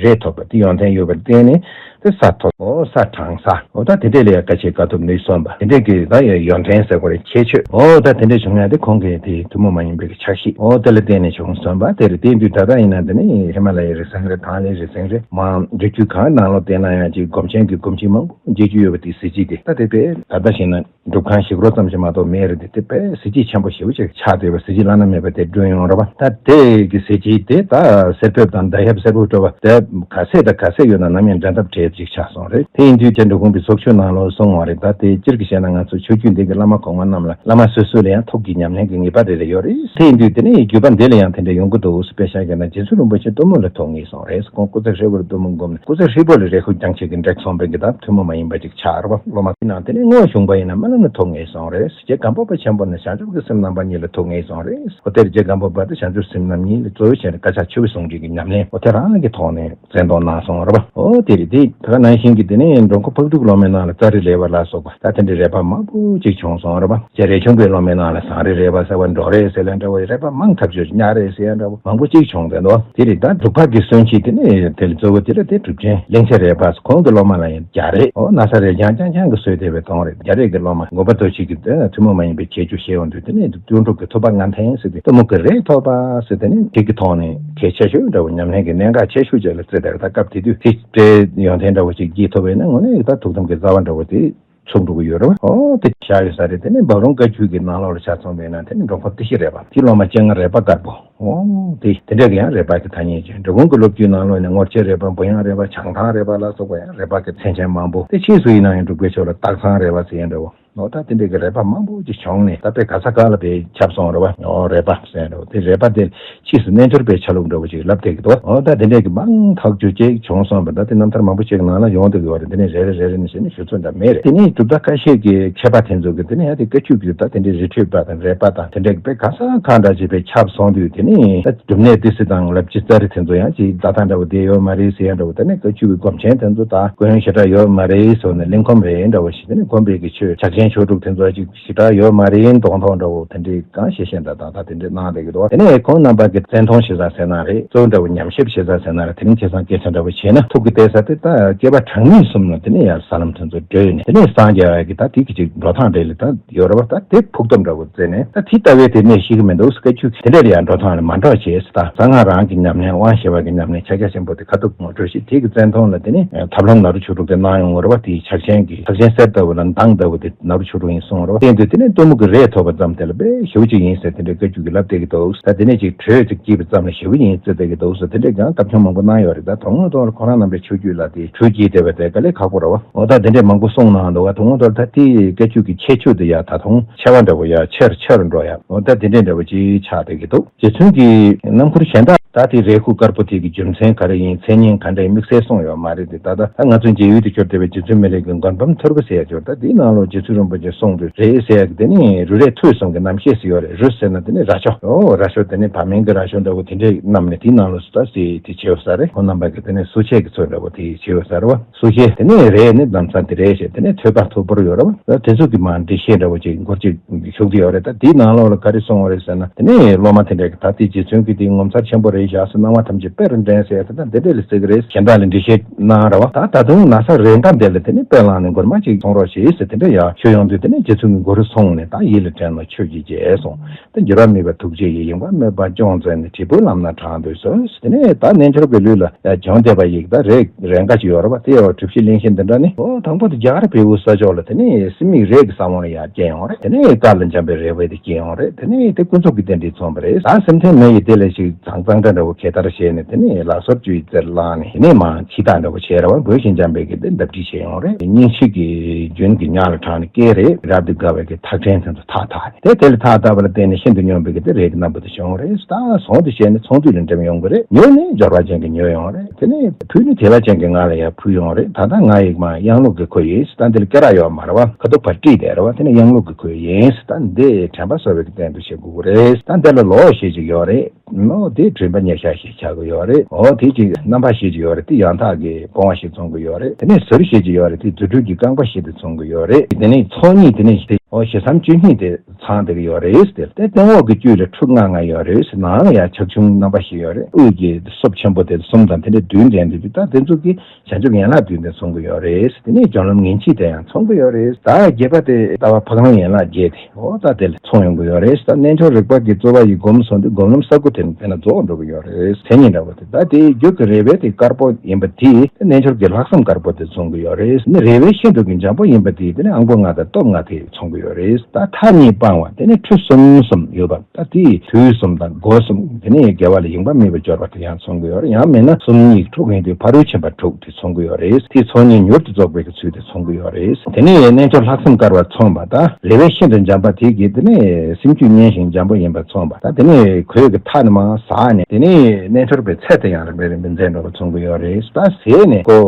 རས་ཐོབ་པ་དེ་ཡོན་ཏན་ཡོད་པར་བརྟེན་ནས། དེ་ས་མཐོ། འོ་ས་གྲང་ས། འོ་ད་དེ་འདྲས་ལ་ཡང་དཀའ་སྤྱད་དཀའ་ཐུབ་ནུས་སོང་པ། དེ་འདྲས་ཀྱི་ད་ཡང་ཡོན་ཏན་ཟེར་དགོས་རེད། ཁྱད་ཆོས། འོ་ད་དེ་འདྲས་བྱུང་ཡ་དེ་ཁོང་གི་དེ་ཐུན་མོང་མ་ཡིན་པའི་གི་ཕྱག་ཤེས། འོ་དེ་ལ་བརྟེན་ནས་བྱུང་སོང་པ། དེ་རེད། དེ་དུས་ད་ལྟ་ཡིན་ན་དེ་ནི་ཧི་མ་ལ་ཡའི་རི་སེང་རེད། ཐང་ལྷའི་རི་སེང་རེད། མ་རི་རྒྱུད་གང་ནང་ལོགས་བལྟས་ན་ཡང་ཅིག་སྒོམ་ཆེན་གྱི་སྒོམ་ཆེན་མང་པོ་མཇལ་རྒྱུ་ཡོད་པ་དེ་གཟི་བརྗིད་དེ། ད་དེ་དཔེ་ད་ལྟ་བྱས་ན། སྒྲུབ་ཁང་ཞིག་རོ་ཙམ་ཞིག་མ་གཏོགས་མེད་རེད་དེ། དེ་དཔེ་གཟི་བརྗིད་ཆེན་པོ་ཞེ་པོ་ཅིག་ཆགས་བསྡད་པ། གཟི་བརྗིད་བླ་ན་མེད་པ་དེ་བསྐྲུན་ཡོང་རེད་པ། ད་དེ་གི་གཟི་བརྗིད་དེ་ད་གསེར་ཕོརཔ་དང་མདའ་ཡབ་སེར་པོ་སྤྲོ་བ་དེ་ག་ཚད་དང་ག་ཚད་ཡོད་ན་ནམ་ཡང་འགྲན་ཟླ་བྲལ་ཅིག་ཆགས་སོང་རེད། དེ་ཡིན་དུས་རྗེ་འབྲི་གུང་པའི་ཚོགས་ཆོས་ནང་ལོགས་གསུངས་པ་རེད། ད་དེ་སྤྱིར་གྱི་བཤད་ན་ང་ཚོ་ཆོས་བརྒྱུད་འདི་གི་བླ་མ་གོང་མ་རྣམས་ལ་བླ་མ་སོ་སོ་ལ་ཡང་ཐུགས་ཀྱི་ཉམས་ལེན་གྱི་ངེས་པ་རེ་རེ་ཡོད་རེད། དེ་ཡིན་དུས་དེ་ནས་བརྒྱུད་པ་འདི་ལ་ཡང་དེ་འདྲ་ཡོང་གི་འདུག་དཔེ་བཞག་ན་རྗེ་བཙུན་རིན་པོ་ཆེ་གཏུམ་མོ་ལ་ཐུགས་ངེས་སོང་རེད། ཁོང་སྐུ་ཚེ་ཧྲིལ་པོར་གཏུམ་མོ་བསྒོམས་ནས་སྐུ་ཚེ་ཧྲིལ་པོ་ལ་རས་ཁུག་རྐྱང་ཆེ་གི་འགྲིག་སོང་བའི་གི་ད་ཐུན་མོང་མ་ཡིན་པ་ཅིག་ཆགས་རེད་པ། སློབ་མ་དེ་ནང་དེ་ནས་དངོས་བྱུང་པ་ཡིན་ན་སྨོན་ལམ་ལ་ཐུགས་ངེས་སོང་རེད། རྗེ་སྒམ་པོ་པ་ཆེན་པོ་ནས་བྱང་ཆུབ་ཀྱི་སེམས་རྣམ་པ་གཉིས་ལ་ཐུགས་ངེས་སོང་རེད། འོ་དེར་རྗེ་སྒམ་པོ་པ་དེ་བྱང་ཆུབ་སེམས་རྣམ་གཉིས་ལ་གཙོ་བོ་བྱས་ནས་བཀའ་ཕྱག་ཆུ་བོའི་ཟུང་འབྲེལ་གྱི་ཉམས་ལེན་འོ་དེ་རང་གི་ཐོག་ནས་བཙན་གཏོང་གནང་སོང་རེད་པ། འོ་དེ་རེད། དེ་ད་ག་ནང་བཞིན་གྱི་དེ་ནས་འགྲོ་མགོན་ཕག་གྲུའི་སློབ་མའི་ནང་ལ་ཙཱ་རི་རས་པ་ལ་སོགས་པ་ད་དེ་འདྲའི་རས་པ་མང་པོ་ཅིག་བྱུང་སོང་རེད་པ། རྗེ་རས་ཆུང་པའི་སློབ་མའི་ནང་ལ་ཟངས་རི་རས་པ་ཟེར་བ། འབྲོག་རས་ཟེར་ལ་འདྲ་བའི་རས་པ་མང་ཐག་ཆོད། གཉའ་རས་ཟེར་ཡ་འདྲ་བོ་མང་པོ་ཅིག་བྱུང་བསྡད་འདུག་དེ་རེད། ད་འབྲུག་པ་གི་སོན་ཆེ་དེ་ནས་དེ་ལ་གཙོ་བོ་དེ་ལ་དེ་གྲུབ་ཆེན་གླིང་ཆེན་རས་པ། ཁོང་གི་སློབ་མ་ལ་ཡང་རྒྱ་རས། འོ་ན་ས་རས་རྐྱང་རྐྱང་རྐྱང་གི་སྲོལ་དེ་བས་གཏོང་རེད། རྒྱ་རས་ཀྱི་སློབ་མ་མགོན་པོ་རྡོ་རྗེ་གིས་དེ་ཐུན་མོང་མ་ཡིན་པའི་ཁྱད་ཆོས་བཤད་ཡོང་དུས་དེ་ནས་ལྟོས་གྲུབ་ཀྱི་ཐུབ་པ་ལྔ་ལྡན་ཟེར་ཏེ་གཏུམ་མོ་གི་རས་ཐོབ་པ་ཟེར། དེ་ནས་དེ་གི་ཐོག་ནས་གལ་ཆེ་ཤོས་འདྲ་བོ་ཉམས་ལེན་གྱི་གནད་འགག་ཆེ་ཤོས་ཅིག་ལ་བརྩིས་བསྡད་རེད། ད་སྐབས་དེ་དུས་དེ་འདྲའི་ཡོན་ཏན་འདྲ་བོ་ཞིག་རྒྱས་ཐུབ་པ་ཡིན་ན་དངོས་གནས་ད་ཐུགས་དམ་གྱི་རྩ་བ་འདྲ་བོ་དེ་ཚུགས་འགྲོ་གི་ཡོད་རེད་བ། ཨོ་དེ་བཞག་ཡོད་ས་རེད། དེ་ནས་འབའ་རོང་བཀའ་བརྒྱུད་ཀྱི་ནང་ལོགས་ལ་ཆ་མཚོན་པ་ཡིན་ན་དེ་ནི་འབྲོང་ཁོ་ཏི་ཤི་རས་པ། དེའི་སློབ་མ་སྤྱན་སྔ་རས་པ་དཀར་པོ། ཨོ་དེ་དེ་འདྲ་གི་ཡང་རས་པ་གི་ཐ་སྙད་ཅན། འབྲི་གུང་གི་སློབ་བརྒྱུད་ནང་ལོགས་ནས་ངོར་ཆེན་རས་པ། འབུ་ཡང་རས་པ། བྱང་ཐང་རས་པ་ལ་སོགས་པ་ཡང་རས་པ་གི་མཚན་ཅན་མང་པོ། དེ་ཕྱིས་སུ་ཡིན་ན་ཡང་འབྲུག་པའི་ཕྱོགས་ལ་སྟག་ཚང་རས་པ་ཟེར་ཡང་འདྲ་བོ། འོ་ད་དེ་འདྲའི་གི་རས་པ་མང་པོ་ཅིག་བྱུང་ནས་ད་དཔེ་ག་ས་ག་ལ་དཔེ་ཁྱབ་སོང་རེད་བ། འོ་རས་པ་ཟེར་འདྲ་བོ་དེ་རས་པ་དེ་ཕྱིས་སུ་རྣལ་འབྱོར་པའི་ཆ་ལུགས་འདྲ་བོ་ཅིག་ལབ་བསྡད་ཀྱི་འདུག་འོ་ད་དེ་འདྲའི་གི་མང་ཐག་ཆོད་ཅིག་བྱུང་སོང་བ། ད་དེ་རྣམ་ཐར་མང་པོ་ཅིག་ནང་ལ་ཡོང་བསྡད་ཀྱི་ཡོད་རེད། འདི་ནས་རེ་རེ་རེ་རེ་ནས་བཤད་ན་ཞུ་ཚོད་འདྲ་མེད་རེད། དེ་ནས་གྲུབ་མཐའ་ཁ་ཤས་ཀྱི་མཁས་པ་དེ་ཚོ་གི་དེ་ནས་ཡང་དེ་བཀའ་ཆོས་ཀྱི་ད་དེ་འདྲའི་རི་ཁྲོད་པ་དང་རས་པ་དང་དེ་འདྲའི་གི་དཔེ་ག་ས་གང་འདྲ་ཅིག་དཔེ་ཁྱབ་སོང་དུས་དེ་ནས་ད་སྒྲུབ་གནས་ཏི་སེ་དང་ལབ་ཅི་ཙ་རི་དེ་ཚོ་ཡང་ཅིག་ད་ལྟ་འདྲ་བོ་བསྡད་ཡོད་མ་རེད་ཟེར་ཡ་འདྲ་བོ། ད་ནི་བཀའ་ཆོས་ཀྱི་སྒོམ་ཆེན་དེ་ཚོ་ད་དཀོན་ཡོན་ཞེ་དྲག་ཡོད་མ་རེད་ཟེར་ནས་གླེང་ཁོམ་རེད་འདྲ་བོ་ཞིག་དེ་ནི་དགོན་པའི་གི་ཆོས་ཕྱག་ཆེན་ཆོས་དྲུག་དེ་ཚོ་ཅིག་ཞེ་དྲག་ཡོད་མ་རེད་མདོག་མདོག་འདྲ་བོ་དེ་འདྲའི་གང་བཤད་བཤད་འདྲ་དང་ད་དེ་འདྲའི་གནང་བསྡད་ཀྱི་འདུག་དེ་ནས་ཁོང་རྣམ་པ་གི་བཙན་མཐོང་ཞེ་ས་ཟེར་ན་རེད། གཙོ་བོ་འདྲ་བོ་ཉམས་ཞིབ་ཞེ་ས་ཟེར་ན་རེད། དེ་རིང་ཁ་སང་སྐད་ཆ་འདྲ་བོ་བྱས་ན་ཐུགས་ཀྱི་གཏད་ས་དེ་ད་སྐྱེས་པ་གྲངས་མེད་གསུམ་ལ་དེ་ནས་ཡར་ས་ལམ་དེ་ཚོ་བགྲོད་ནས་དེ་ནས་སངས་རྒྱ་བའི་གི་ད་དེ་གི་ཅིག་འགྲོ་སྟངས་རེད་ལ་ད་ཡོད་རེད་བ། ད་དེ་ཕུགས་བསམ་འདྲ་བོ་བཙལ་ནས་ད་དེ་ལྟ་བས་དེ་གནས་ཤེས་ཀྱི་མི་འདུག་བཀའ་ཆོས་དེ་འདྲ་ལ་ཡང་འགྲོ་སྟངས་ལ་མ་འགྲོ་བྱས་ད་གསང་སྔགས་རང་གི་ཉམས་ལེན་དབང་ཞེས་པ་གི་ཉམས་ལེན་ཕྱག་རྒྱ་ཆེན་པོ་དེ་ཁ་ཐུག་ངོ་སྤྲོད་ཞིག་དེ་གི་བཙན་མཐོང་ལ་དེ་ནས་ཐབས་ལམ་ནཱ་རོ་ཆོས་དྲུག་དེ་གནང་ཡོང་བ་རེད་བ། དེའི་ཕྱག་ཆེན་གྱི་ཕྱག་ཆེན་གསེར་ལྟ་བུ་ལ་མདངས་ལྟ་བུ་དེ་ནཱ་རོ་ཆོས་དྲུག་ཡིན་གསུངས་རེད་བ། དེ་འདུག་དེ་ནས་གཏུམ་མོ་གི་རས་ཐོབ་པ་ཙམ་དེ་ལ་དཔེ་ཞེ་པོ་ཅིག་ཡིན་ཟེར་དེ་འདྲའི་བཀའ་བརྒྱུད་ཀྱི་ལབ་བསྡད་ཀྱི་འདུག་ད་དེ་ནས་ཅིག་གྲོས་ཅིག་བགྱིས་པ་ཙམ་ལ་ཞེ་པོ་ཡིན་ཟེར་བསྡད་ཀྱི་འདུག་ཟེར་དེ་འདྲའི་གང་བརྡབ་ཆག་མང་པོ་གནང་ཡོད་རེད། ད་དོན་དངོས་ཐོག་ལ་ཁོ་རང་རྣམ་པའི་ཆོས་བརྒྱུད་ལ་དེ་གྲོས་བགྱིས་བསྡད་པ་དེ་དཀའ་ལས་ཁག་པོ་རེད་བ། འོ་ད་དེ་འདྲས་མང་པོ་གསུངས་གནང་འདུག་བ། དོན་དངོས་ཐོག་ལ་ད་དེའི་བཀའ་བརྒྱུད་ཀྱི་ཁྱད་ཆོས་དེ་ཡང་ད་དུང་ཆེ་བ་འདྲ་བོ་ཡང་ཆེ་རུ་ཆེ་རུ་འགྲོ་ཡ། འོ་ད་དེ་འདྲས་འདྲ་བོ་ཅིག་ཆགས་བསྡད་ཀྱི་འདུག་རྗེ་བཙུན་གྱི་རྣམ་མཁོར་གཞན་དག་ད་དེ་རས་ཁུག་དཀར་པོ་དེ་གི་རྒྱུ་མཚན་ག་རེ་ཡིན། མཚན་སྙན་ག་འདྲ་ཡིན། དམིགས་བསལ་གསུངས་ཡོད་མ་རེད་དེ། ད་ལྟ་ད་ང་ཚོའི་མཇལ་ཡུལ་དུ་གྱུར་བསྡད་པའི་རྗེ་བཙུན་མི་ལའི་གི་མགོན་པང་ཐོར་བུ་ཟེར་ཡ་གྱུར། ད་དེའི་ནང་ལོགས་རྗེ་བཙུན་རིན་པོ་ཆེ་གསུངས་དུས་རས་ཟེར་ཡ་གི་དེ་ནི་རུ་རས་ཐོད་གསུམ་གྱི་རྣམ་ཤེས་སུ་ཡོད་རེད། རུ་ཟེར་ན་དེ་ནི་རྭ་ཅོ། ཨོ་རྭ་ཅོ་དེ་ནི་བ་མེན་གྱི་རྭ་ཅོ་འདྲ་བོ་དེ་འདྲས་བསྣམས་ནས་དེའི་ནང་ལོགས་སུ་ད་ཟེར་དེ་བྱས་ཡོད་ས་རེད། ཁོང་རྣམ་པ་གི་དེ་ནི་གསོ་དཔྱད་ཀྱི་ཚུལ་འདྲ་བོ་དེ་བྱས་ཡོད་ས་རེད་བ། གསོ་དཔྱད་དེ་ནི་རས་ནི་ལམ་སང་དེ་རས་བྱས་དེ་ནི་ཐོད་པ་ཐོར་བུར་ཡོད་རེད་བ། ད་དེ་ཚོ་གི་མར་འགྲེལ་བཤད་འདྲ་བོ་ཅིག་འགོར་ཅིག་ཞུགས་ཀྱི་ཡོད་རེད། ད་དེའི་ནང་ལོགས་ལ་ག་རེ་གསུངས་པ་རེད་ཟེར་ན་དེ་ནི་སློབ་མ་དེ་འདྲས་ཀྱི་ད་དེ་རྗེ་བཙུན་གྱི་དེ་ངོ་མཚར་ཆེན་པོ་རེད་བཞག་ཟེར། སྣང་བ་ཐམས་ཅད་དཔེ་རུ་འདྲེན་ཟེར་ཡ་དེ་ད་འདི་འདྲས་ལ་ཟེར་གི་རེད། གཞན་དག་ལ་འགྲེལ་བཤད་གནང་ར་བ། ད་ད་དུང་ན་ཚ་རས་འགྲམ་དེ་ལ་དེ་ནི་དཔེ་བླངས་ནས་མགུར་མ་ཅིག་གསུང་རོགས་བྱེད་ཟེར་དེ་འདྲ་ཡང་ཞུ་ཡོང་དུས་དེ་ནི་རྗེ་བཙུན་གྱི་མགུར་གསུངས་ནས་ད་ཡིད་ལ་དྲན་ནས་ཆོས་ཀྱི་རྒྱལ་གསུངས། ད་འགྱུར་བ་མེད་པ་ཐུགས་རྗེ་ཡིས། ཡེངས་པ་མེད་པ་སྐྱོང་མཛད་ནས། དྲིལ་བུ་ལམ་སྣ་དྲངས་ཏེ་གསོལ། དེ་ནས་ད་རྣལ་འབྱོར་པའི་ལུས་ལ་བྱུང་བསྡད་པ་ཡི་ད་རས་རས་འགའ་ཅིག་ཡོད་རེད་བ། དེ་ཡང་གྲུབ་གཞི་གླེང་གཞི་འདི་འདྲ་ནི་ཨོ་དང་པོ་དེ་རྒྱ་གར་བལ་པོའི་ས་ཕྱོགས་ལ་དེ་ནས་སྲིན་མིག་རས་ཀྱི་ས་བོན་ཡང་སྐྱེས་ཡོང་རེད། དེ་ནས་དཀར་ལ་འཇམ་པའི་རས་བལ་དེ་སྐྱེས་ཡོང་རེད། དེ་ནས་དེ་ཀུན་རྫོབ་ཀྱི་རྟེན་འབྲེལ་མཚོན་པ་རེད། ད་སེམས་རྟེན་མེ་ཡི་དེ་ལས་ཞིག་གཙང་གཙང་སྦྲ་འདྲ་བོ་གད་བདར་བྱས་ནས་དེ་ནས་ལག་སོར་བཅུ་ཡི་རྩེར་བླངས་ནས་དེ་ནས་མར་ཁྱི་དག་འདྲ་བོ་བྱས་ར་བ། འབོད་ཤིང་འཇམ་པའི་གི་དེ་འདབ་དྲི་བྱས་ཡོང་རེད། སྙིང་ཤིང་གི་རྒྱུན་གྱི་ཉ་ལ་དྲངས་ནས་སྐད་རེད། རབ་ཏུ་དགའ་བའི་གི་ཐག་ཕྲེང་དེ་ཚོ་ཐག་ཐག་ནས་དེ་དེ་ལ་ཐག་བཏགས་པ་ལ་བརྟེན་ནས་ཤིན་ཏུ་སྙོམས་པའི་གི་དེ་རས་ཀྱི་སྣམ་བུ་དེ་བྱུང་རེད། ད་ཟོང་དུ་བྱས་ནས་ཚོང་འདུས་ལ་འགྲིམ་ཡོང་གི་རེད། ཉོས་ནས་འབྱོར་བ་ཅན་གྱིས་ཉོས་ཡོང་རེད། དེ་ནས་ཕུལ་ནས་དད་པ་ཅན་གྱིས་ང་ལ་ཡང་ཕུལ་ཡོང་རེད། ད་ལྟ་ང་ཡིག་མ་གཡང་ལུག་གི་ཁོ་ཡིན། ད་འདི་ལ་སྐེ་རགས་ཡོད་མ་རེད་བ། ཁ་ཐུག་ཕར་དཀྲིས་བསྡད་རེད་བ། དེ་ནས་གཡང་ལུག་གི་ཁོ་ཡིན། ད་འདི་དྲན་པ་གསོ་བའི་གི་རྟེན་དུ་བྱེད་དགོས་ཀྱི་རེད། ད་འདི་ལ་ལོ་ཞེས་ཅིག་ཡོད་རེད། ནོ་དེ་དྲན་པ་ཉེར་ཞགས་ཞེས་བྱ་གི་ཡོད་རེད། འོ་དེ་ཅིག་རྣམ་པ་ཞེས་ཅིག་ཡོད་རེད། དེ་ཡང་དག་གི་སྤོང་བ་ཞིག་མཚོན་གི་ཡོད་རེད། དེ་ནས་ཟུར་ཞེས་ཅིག་ཡོད་རེད། དེ་རྫུ་འཕྲུལ་གྱི་རྐང་པ་ཞིག་ཏུ་མཚོན་གི་ཡོད་རེད། དེ་ནས་ཚོགས་གཉིས་དེ་ནས་དེ་འོ་ཞེ་སའམ་བཅུ་གཉིས་དེ་ཚང་བསྡད་ཀྱི་ཡོད་རེད་ཟེར། དེ་སྟེང་འོག་གི་བཅུད་ལ་ཁྲུ་ལྔ་ལྔ་ཡོད་རེད་ཟེར། ནང་ལ་ཡང་ཆག་ཆུང་རྣམ་པ་ཞིག་ཡོད་རེད། དབུས་ཀྱི་སོབ་ཆེན་པོ་དེ་གསུམ་དང་དེ་འདྲ་བདུན་ལྡན་དུ་ད་དེ་ཚོ་གི་བྱང་ཆུབ་ཡན་ལག་བདུན་དེ་མཚོན་གྱི་ཡོད་རེད། དེ་ནས་སྦྱོར་ལམ་ངེས་འབྱེད་དེ་ཡང་མཚོན་གྱི་ཡོད་རེད། ད་བརྒྱད་པ་དེ་ལྟ་བ་འཕགས་ལམ་ཡན་ལག་བརྒྱད་དེ་འོ་ད་དེ་ལ་མཚོན་ཡོང་གི་ཡོད་རེད། ད་རྣལ་འབྱོར་རིག་པ་གི་རྩོལ་བ་ཡིས་སྒོམ་སོང་དུས་སྒོམ་ལམ་ས་དགུ་དེ་དེ་ན་རྫོགས་འགྲོ་གི་ཡོད་རེད། མཚན་ཉིད་འདྲ་བོ་དེ་ད་དེ་རྒྱུད་ཀྱི་རས་བལ་དེ་དཀར་པོ་ཡིན་པ་དེས་དེ་རྣལ་འབྱོར་གྱི་ལྷག་བསམ་དཀར་པོ་དེ་མཚོན་གྱི་ཡོད་རེད། ནི་རས་བལ་ཤིན་ཏུ་གི་འཇམ་པོ་ཡིན་པ་དེས་དེ་ནི་ཨང་པོ་ལྔ་དང་སྟོབས་ལྔ་དེ་མཚོན་གྱི་ཡོད་རེད། ད་མཐའ་གཉིས་སྤང་བ་དེ་ནི་ཁྲུ་གསུམ་གསུམ་ཡོད་པ། ད་དེའི་དུས་གསུམ་དང་སྒོ་གསུམ་དེ་ནས་དགེ་བ་ལ་ཡེངས་པ་མེད་པར་སྦྱོར་བ་དེ་ཡང་མཚོན་གྱི་ཡོད་རེད། ཡང་མིན་ན་གསུམ་གཉིས་དྲུག་ཡིན་དུས་ཕ་རོལ་ཕྱིན་པ་དྲུག་དེ་མཚོན་གྱི་ཡོད་རེད། དེའི་ཚོགས་གཉིས་མྱུར་དུ་རྫོགས་པའི་ཚུལ་དེ་མཚོན་གྱི་ཡོད་རེད། དེ་ནས་རྣལ་འབྱོར་ལྷག་བསམ་དཀར་བ་མཚོན་པ་དང་རས་བལ་ཤིན་ཏུ་འཇམ་པ་དེ་གིས་དེ་ནས་སེམས་རྒྱུད་མཉེན་ཞིང་འཇམ་པོ་ཡིན་པ་མཚོན་པ་དང་། དེ་ནས་གོས་ཀྱི་མཐའ་ནི་མར་ཟག་ནས་དེ་ནས་རྣལ་འབྱོར་པའི་ཚད་དེ་ཡང་རིམ་པས་རིམ་པས་འཛད་འགྲོ་བ་མཚོན་གྱི་ཡོད་རེད། ད་ཟས་ནས་ཀོ་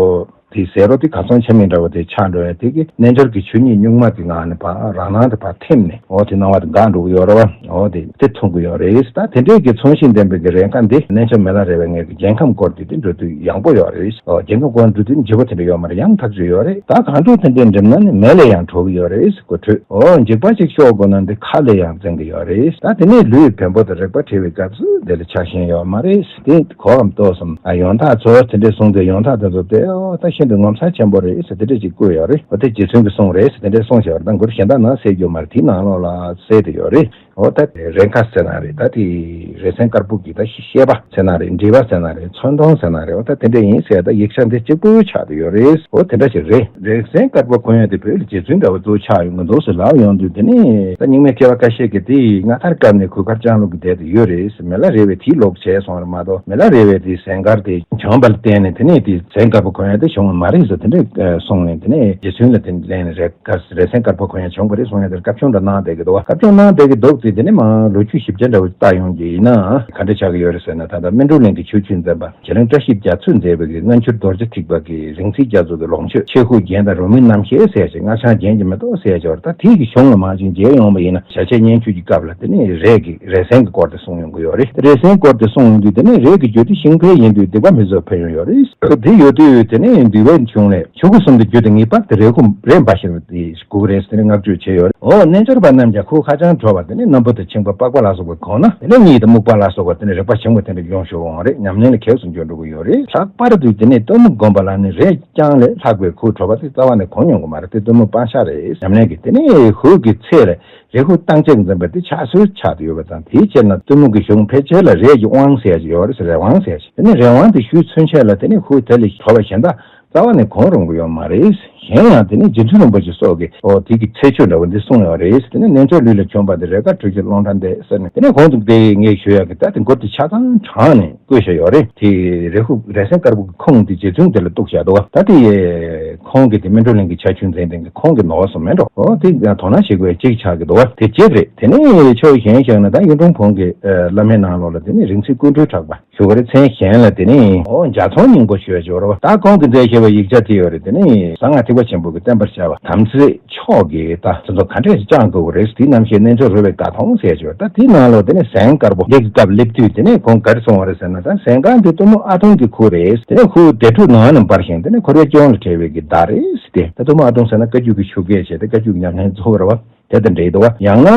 དེའི་ཟས་རོ་དེ་གར་སོང་ཆ་མེད་འདྲ་བོ་དེ་ཆགས་འགྲོ་བས། དེ་གི་རྣལ་འབྱོར་གྱི་ཆོས་ཉིད་གཉུག་མ་གི་ངང་ནས་ཕར་རང་སྣང་དུ་ཕར་ཐིམ་ནས་འོ་དེ་སྣང་བ་དེ་འགག་འགྲོ་གི་ཡོད་རེད་བ། འོ་དེ་དེ་མཚོན་གྱི་ཡོད་རེད། ད་དེ་འདྲའི་གི་མཚོན་བྱེད་ལྡན་པའི་གི་རས་ཁ་འདི་རྣལ་འབྱོར་མི་ལ་རས་པའི་ངོས་ཀྱི་རྒྱལ་ཁམས་སྐོར་དེ་དེ་འགྲོ་དུས་ཡངས་པོ་ཡོད་རེད། འོ་རྒྱལ་ཁམས་སྐོར་འགྲོ་དུས་ལྗིད་པོ་དེ་འདྲ་ཡོད་མ་རེད། ཡང་ཐག་ཆོད་ཡོད་རེད། ད་གང་འགྲོ་དེ་འདྲའི་འགྲིམ་ན་ནི་མེ་ལས་ཡང་དྲོ་གི་ཡོད་རེད། གོ་འཕྲོད་འོ་འཇིགས་པ་ཅིག་ཤོར་དགོས་ན་འདི་ཁ་ལས་ཡང་འཛེམ་གི་ཡོད་རེད། ད་དེ་ནས་ལུས་བེམ་པོ་དང་རེག་པ་བྲལ་བའི་སྐབས་སུ་དེ་ལ་ཆགས་ཞེན་ཡོད་མ་རེད། དེ་གོའམ་ལྟོས་སམ། ཨ་ཡོན་བདག་ཚོ་དེ་འདྲས་གསུངས་ཏེ་ཡོན་བདག་དེ་ཚོ་དེ་ཨོ་ད་ཤིན་ཏུ་ངོ་མཚར་ཆེན་པོ་རེད་ཟེར་དེ་འདྲས་ཅིག་བཀོད་ཡོད་རེད། འོ་དེ་རྗེ་བཙུན་གྱིས་གསུངས་རེད་ཟེར་དེ་འདྲས་གསུངས་བཞག་པ་དང་མགུར་གཞན་དག་ནང་གསལ་རྒྱུ་མ་རེད། དེའི་ནང་ལོགས་ལ་གསལ་དེ་ཡོད་རེད། འོ་ད་རེ་འགའ་ཟེར་ན་རེད། ད་དེ་རེ་ཚན་དཀར་པོ་གི་ད་བཤད་པ་ཟེར་ན་རེད། འགྲེལ་པ་ཟེར་ན་རེད། མཚོན་དོན་ཟེར་ན་རེད། འོ་ད་དེ་འདྲ་ཡིན་ཟེར། ད་ཡིག་ཆ་འདི་གཅིག་པུ་ཆགས་བསྡད་ཡོད་རེད། འོ་དེ་འདྲ་ཞིག་རེད། རེ་ཚན་དཀར་པོ་གོན་ཡ་དེ་བོད་ལ་རྗེ་བཙུན་འདྲ་བོ་ཚོ་ཆགས་ཡོང་གི་འདུག་ཟེར་ལབ་ཡོང་དུས། དེ་ནས་ད་རྙིང་མའི་སྐྱེ་བ་ཁ་ཤས་ཀྱིས་དེ་སྔ་དར་བཀབ་ནས་གོས་དཀར་ལྕང་ལུག་གི་བསྡད་དེ་ཡོད་རེད་ཟེར། མི་ལ་རས་པའི་དེའི་ལོག་བྱས་སོང་རེད་མ་གཏོགས། མི་ལ་རས་པའི་དེའི་ཟན་དཀར་དེ་བྱུང་བ་ལ་བརྟེན་ནས་དེ་ནས་དེ་ཟན་དཀར་པོ་གོན་ཡ་དེ་བྱུང་བ་མ་རེད་ཟེར། དེ་འདྲ་གསུངས་ནས། དེ་ནས་རྗེ་བཙུན་ལ་དེ་ལན་རེ་ག་རེ་ཟན་དཀར་པོ་གོན་ཡ་བྱུང་བ་རེད་གསུང་ཡ་དེར་བཀའ་ཆོས་འདྲ་གནང་བསྡད་ཀྱི་འདུག་བ། བཀའ་ཆོས་གནང་བསྡད་ཀྱི་འདུག་སྟེ། དེ་ནས་མ་ལོ་རྒྱུས་ཞིབ་ཆ་འདྲ་བོ་བལྟ་ཡོང་གི་ཡིན་ན་ག་འདྲ་ཆགས་ཀྱི་ཡོད་རེད་ཟེར་ན། ད་ལྟ་སྨིན་གྲོལ་གླིང་གི་ཆོས་བརྒྱུད་འཛིན་པ་རྗེ་བློན་བཀྲ་ཤིས་རྒྱ་མཚོས་མཛད་པའི་གི་སྔ་འགྱུར་རྡོ་རྗེ་ཐེག་པ་གི་རིང་བསྲེལ་རྒྱ་མཚོ་གི་ལོངས་སྤྱོད་ཆོས་སྐུ་རྒྱན་དང་རོལ་མོའི་རྣམ་བཤད་ཟེར་ཞིག་སྔགས་འཆང་རྒྱན་གྱི་མེ་ཏོག་ཟེར་ཞིག་ཡོད་རེད། ད་དེ་གི་གཞུང་ལ་མ་ཅིག་མཇལ་ཡོང་བ་ཡིན་ན། ཞལ་ཆད་སྙན་བརྒྱུད་ཀྱི་སྐབས་ལ་དེ་ནས་རས་ཀྱི་རས་ཚན་གྱི་སྐོར་དེ་གསུངས་ཡོང་གི་ཡོད་རེད། རས་ཚན་སྐོར་དེ་གསུངས་ཡོང་དུས། དེ་ནས་རས་ཀྱི་རྒྱུད་དེ་ཤིང་ཕལ་ཡིན་དུས་སྡིག་པ་མི་བཟོད་ཕན་ཡོན་ཡོད་རེད། དེ་ཡོད་དུས་དེ་ནས་འདུལ་བའི་གཞུང་ལས་ཆོས་སྐུ་གསུམ་དུ་བསྒྱུར་ཏེ་ངེས་པར་དུ་རས་ཁུག་རས་འབར་ཞིང་དེ་དགོས་རེད་ཟེར་ནས་བསྔགས་བརྗོད་བྱས་ཡོད་རེད། འོ་རྣལ་འབྱོར་པ་རྣམས་ཀྱང་ཁུག་ཧ་ཅང་དྲོ་བ་དེ་ནས་སྣུམ་པོ་དང་ཕྱིང་པ་པགས་པ་ལ་སོགས་པ་གོན་ན། དེ་ནས་གཉིད་དང་སྨུག་པ་ལ་སོགས་པ་དེ་ནས་རེག་པ་ཆེན་པོ་དེ་འདྲ་ཡོང་ཤོར་འོང་རེད། ཉམས་ལེན་ལ་གེགས་སུ་འགྱུར་འགྲོ་གི་ཡོད་རེད། ལྷག་པར་དུ་དེ་ནས་གཏི་མུག་བསྒོམས་པ་ལ་ནི་རས་རྐྱང་ལས་ལྷག་པའི་ཁུག་དྲོ་བ་དེ་རྩ་བ་ནས་གོན་ཡོང་གི་མ་རེད། དེ་གཏི་མུག་སྤང་བྱ་རེད། ཉམས་ལེན་གྱི་དེ་ནས་ཧུད་ཀྱི་ཚད་ལ་རས་ཁུག་བཏང་བྱས་འཛིན་པ་དེ་ཆགས་སྲོལ་ཆགས་ཏེ་ཡོད་པ་དང་། དེའི་ཕྱིར་ན་གཏི་མུག་གི་གཞུང་ཕལ་ཆེར་ལ་རས་ཀྱི་དབང་ཟེར་ཞིག་ཡོད་རེད་ཟེར། རས་དབང་ཟེར་ཞིག་དེ་ནས་རས་དབང་དེ་ཞུས་ཚུན་ཆད་ལ་དེ་ནས་ཧུད་དེ་ལས་དྲོ་བ་གཞན་དག་རྩ་བ་ནས་གོན་རུང་གི་ཡོད་མ་རེད། གཞན་ཡང་དེ་ནས་རྗེ་བཙུན་རིན་པོ་ཆེ་སོགས་ཀྱིས་འོ་དེ་གི་ཚེ་ཆོས་འདྲ་བོ་འདི་གསུངས་ཡོད་རེད། དེ་ནས་རྣལ་འབྱོར་ལུས་ལ་བྱུང་བ་དེ་རས་དཀར་དྲོད་ཀྱི་རླུང་ཕྲ་འདས་ཟེར་ནས། དེ་ནས་གོང་དུ་དེ་ངས་ཞུ་ཡག་གི་ད་དེ་མགུར་དེ་ཆ་ཚང་དྲངས་ནས་བཀོད་བཞག་ཡོད་རེད། དེ་རས་ཁུག་རས་ཚན་དཀར་པོ་གི་ཁུང་དེ་རྗེ་བཙུན་དེ་ལ་གཏུགས་བཞག་འདུག་བ། ད་དེ་ཁོང་གིས་དེ་སྨིན་གྲོལ་གླིང་གི་ཕྱག་མཆོད་མཛད་མཁན་གྱི་ཁོང་གི་ནོར་བ་སོགས་མེད་འགྲོ། འོ་དེ་ཡང་དོ་སྣང་བྱེད་དགོས་གཅིག་ཆགས་ཀྱི་འདུག་བ། དེ་གཅིག་རེད། དེ་ནས་ཕྱོགས་གཞན་བཞག་ན་ད་གཡུང་དྲུང་བོན་གྱི་བླ་མའི་ནང་ལོགས་ལ་དེ་ནས་རིག་འཛིན་ཀུན་གྲོལ་གྲགས་པ་ཞུ་བ་རེད། མཚན་གཞན་ལ་དེ་ནས་འོ་འཇའ་ཚོན་སྙིང་པོ་ཞུ་བ་ཅིག་ཡོད་རེད་བ། ད་ཁོང་གིས་མཛད་བཞག་པའི་ཡིག་ཆ་དེ་ཡོད་རེད། དེ་ནས་གསང་སྔགས་ཐེག་པ་ཆེན་པོ་གི་བསྟན་པར་ཤར་བ་དམ་ཚིག་མཆོག་གི་ད་དེ་ཚོ་ག་འདྲས་ཤིག་བཅང་དགོས་ཀྱི་རེད། དེའི་རྣམ་བཤད་རྣལ་འབྱོར་རོལ་པའི་དགའ་སྟོན་ཟེར་ཅིག་ཡོད། ད་དེའི་ནང་ལོགས་དེ་ནས་ཟན་དཀར་པོ་འདི་གི་སྐབས་སླེབས་དུས་དེ་ནས་ཁོང་ག་རེ་གསུངས་པ་རེད་ཟེར་ན། ད་ཟན་དཀར་འདི་གཏུམ་མོ་ཨ་ཐུང་གི་ཁུག་རེད། དེ་ནས་ཁུག་དེ་ཁྲུ་ནང་ནས་འབར་ཞིང་། དེ་ནས་འཁོར་བའི་སྐྱོན་ལ་བྲལ་བའི་གི་མདའ་རེད་ཟེར་ཏེ། ད་གཏུམ་མོ་ཨ་ཐུང་ཟེར་ན་བཀའ་བརྒྱུད་ཀྱི་ཆོས་སྐད་བྱས་ཏེ་བཀའ་བརྒྱུད་ཀྱི་ཉམས་ལེན་གཙོ་བོ་རེད་བ། དེ་དང་འབྲེལ་འདུག་བ། ཡང་ན་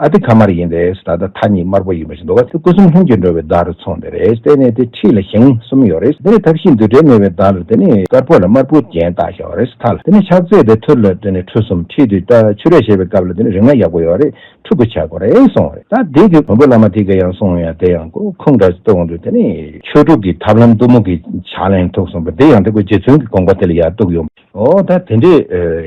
ཨ་ཏི་ཁ་དམར་ཡིན་ཏེ། ད་ལྟ་མཐའ་གཉིས་དམར་པོ་ཡིན་པ་ཞིག་འདུག་བ། དེ་སྐུ་གསུམ་ལྷུན་གྱིས་གྲུབ་པའི་མདའ་རུ་མཚུངས་ཏེ་རེད། བལྟས་ནས་དེ་འཁྲིས་ལ་ཞེང་གསུམ་ཡོད་རེད། དེ་ནས་ཐབས་ཤེས་འདུ་འབྲལ་མེད་པའི་མདའ་ལ་དེ་ནས་དཀར་པོ་ལ་དམར་པོ་རྒྱན་བཏགས་བཞག་པ་རེད། མཐའ་ལ་དེ་ནས་ཕྱག་རྫས་དེ་ཐུར་ལ་དེ་ནས་ཁྲུ་གསུམ། འཁྲིས་དེ་ད་ཕྱུ་རས་བྱས་པའི་སྐབས་ལ་དེ་ནས་རིང་ན་ཡག་པོ་ཡོད་རེད། ཕྲུ་གུ་ཆགས་དགོས་རེད་གསུངས་པ་རེད། ད་དེ་གི་བོན་པོ་བླ་མ་དེ་ག་ཡང་གསུངས་ཡ་དེ་ཡང་ཁོ་ཁུངས་འདྲ་ཞིག་གཏོང་དུས། དེ་ནས་ཆོས་དྲུག་གི་ཐབས་ལམ་གཏུམ་མོ་གི་ཕྱག་ལེན་ཐུགས་གསུངས་པ་དེ་ཡང་དེ་ཁོ་རྗེ་བཙུན་གྱི་དགོངས་པ་དེ་ལ་ཡར་གཏུགས་ཡོང་། འོ་ད་དེ་འདྲས་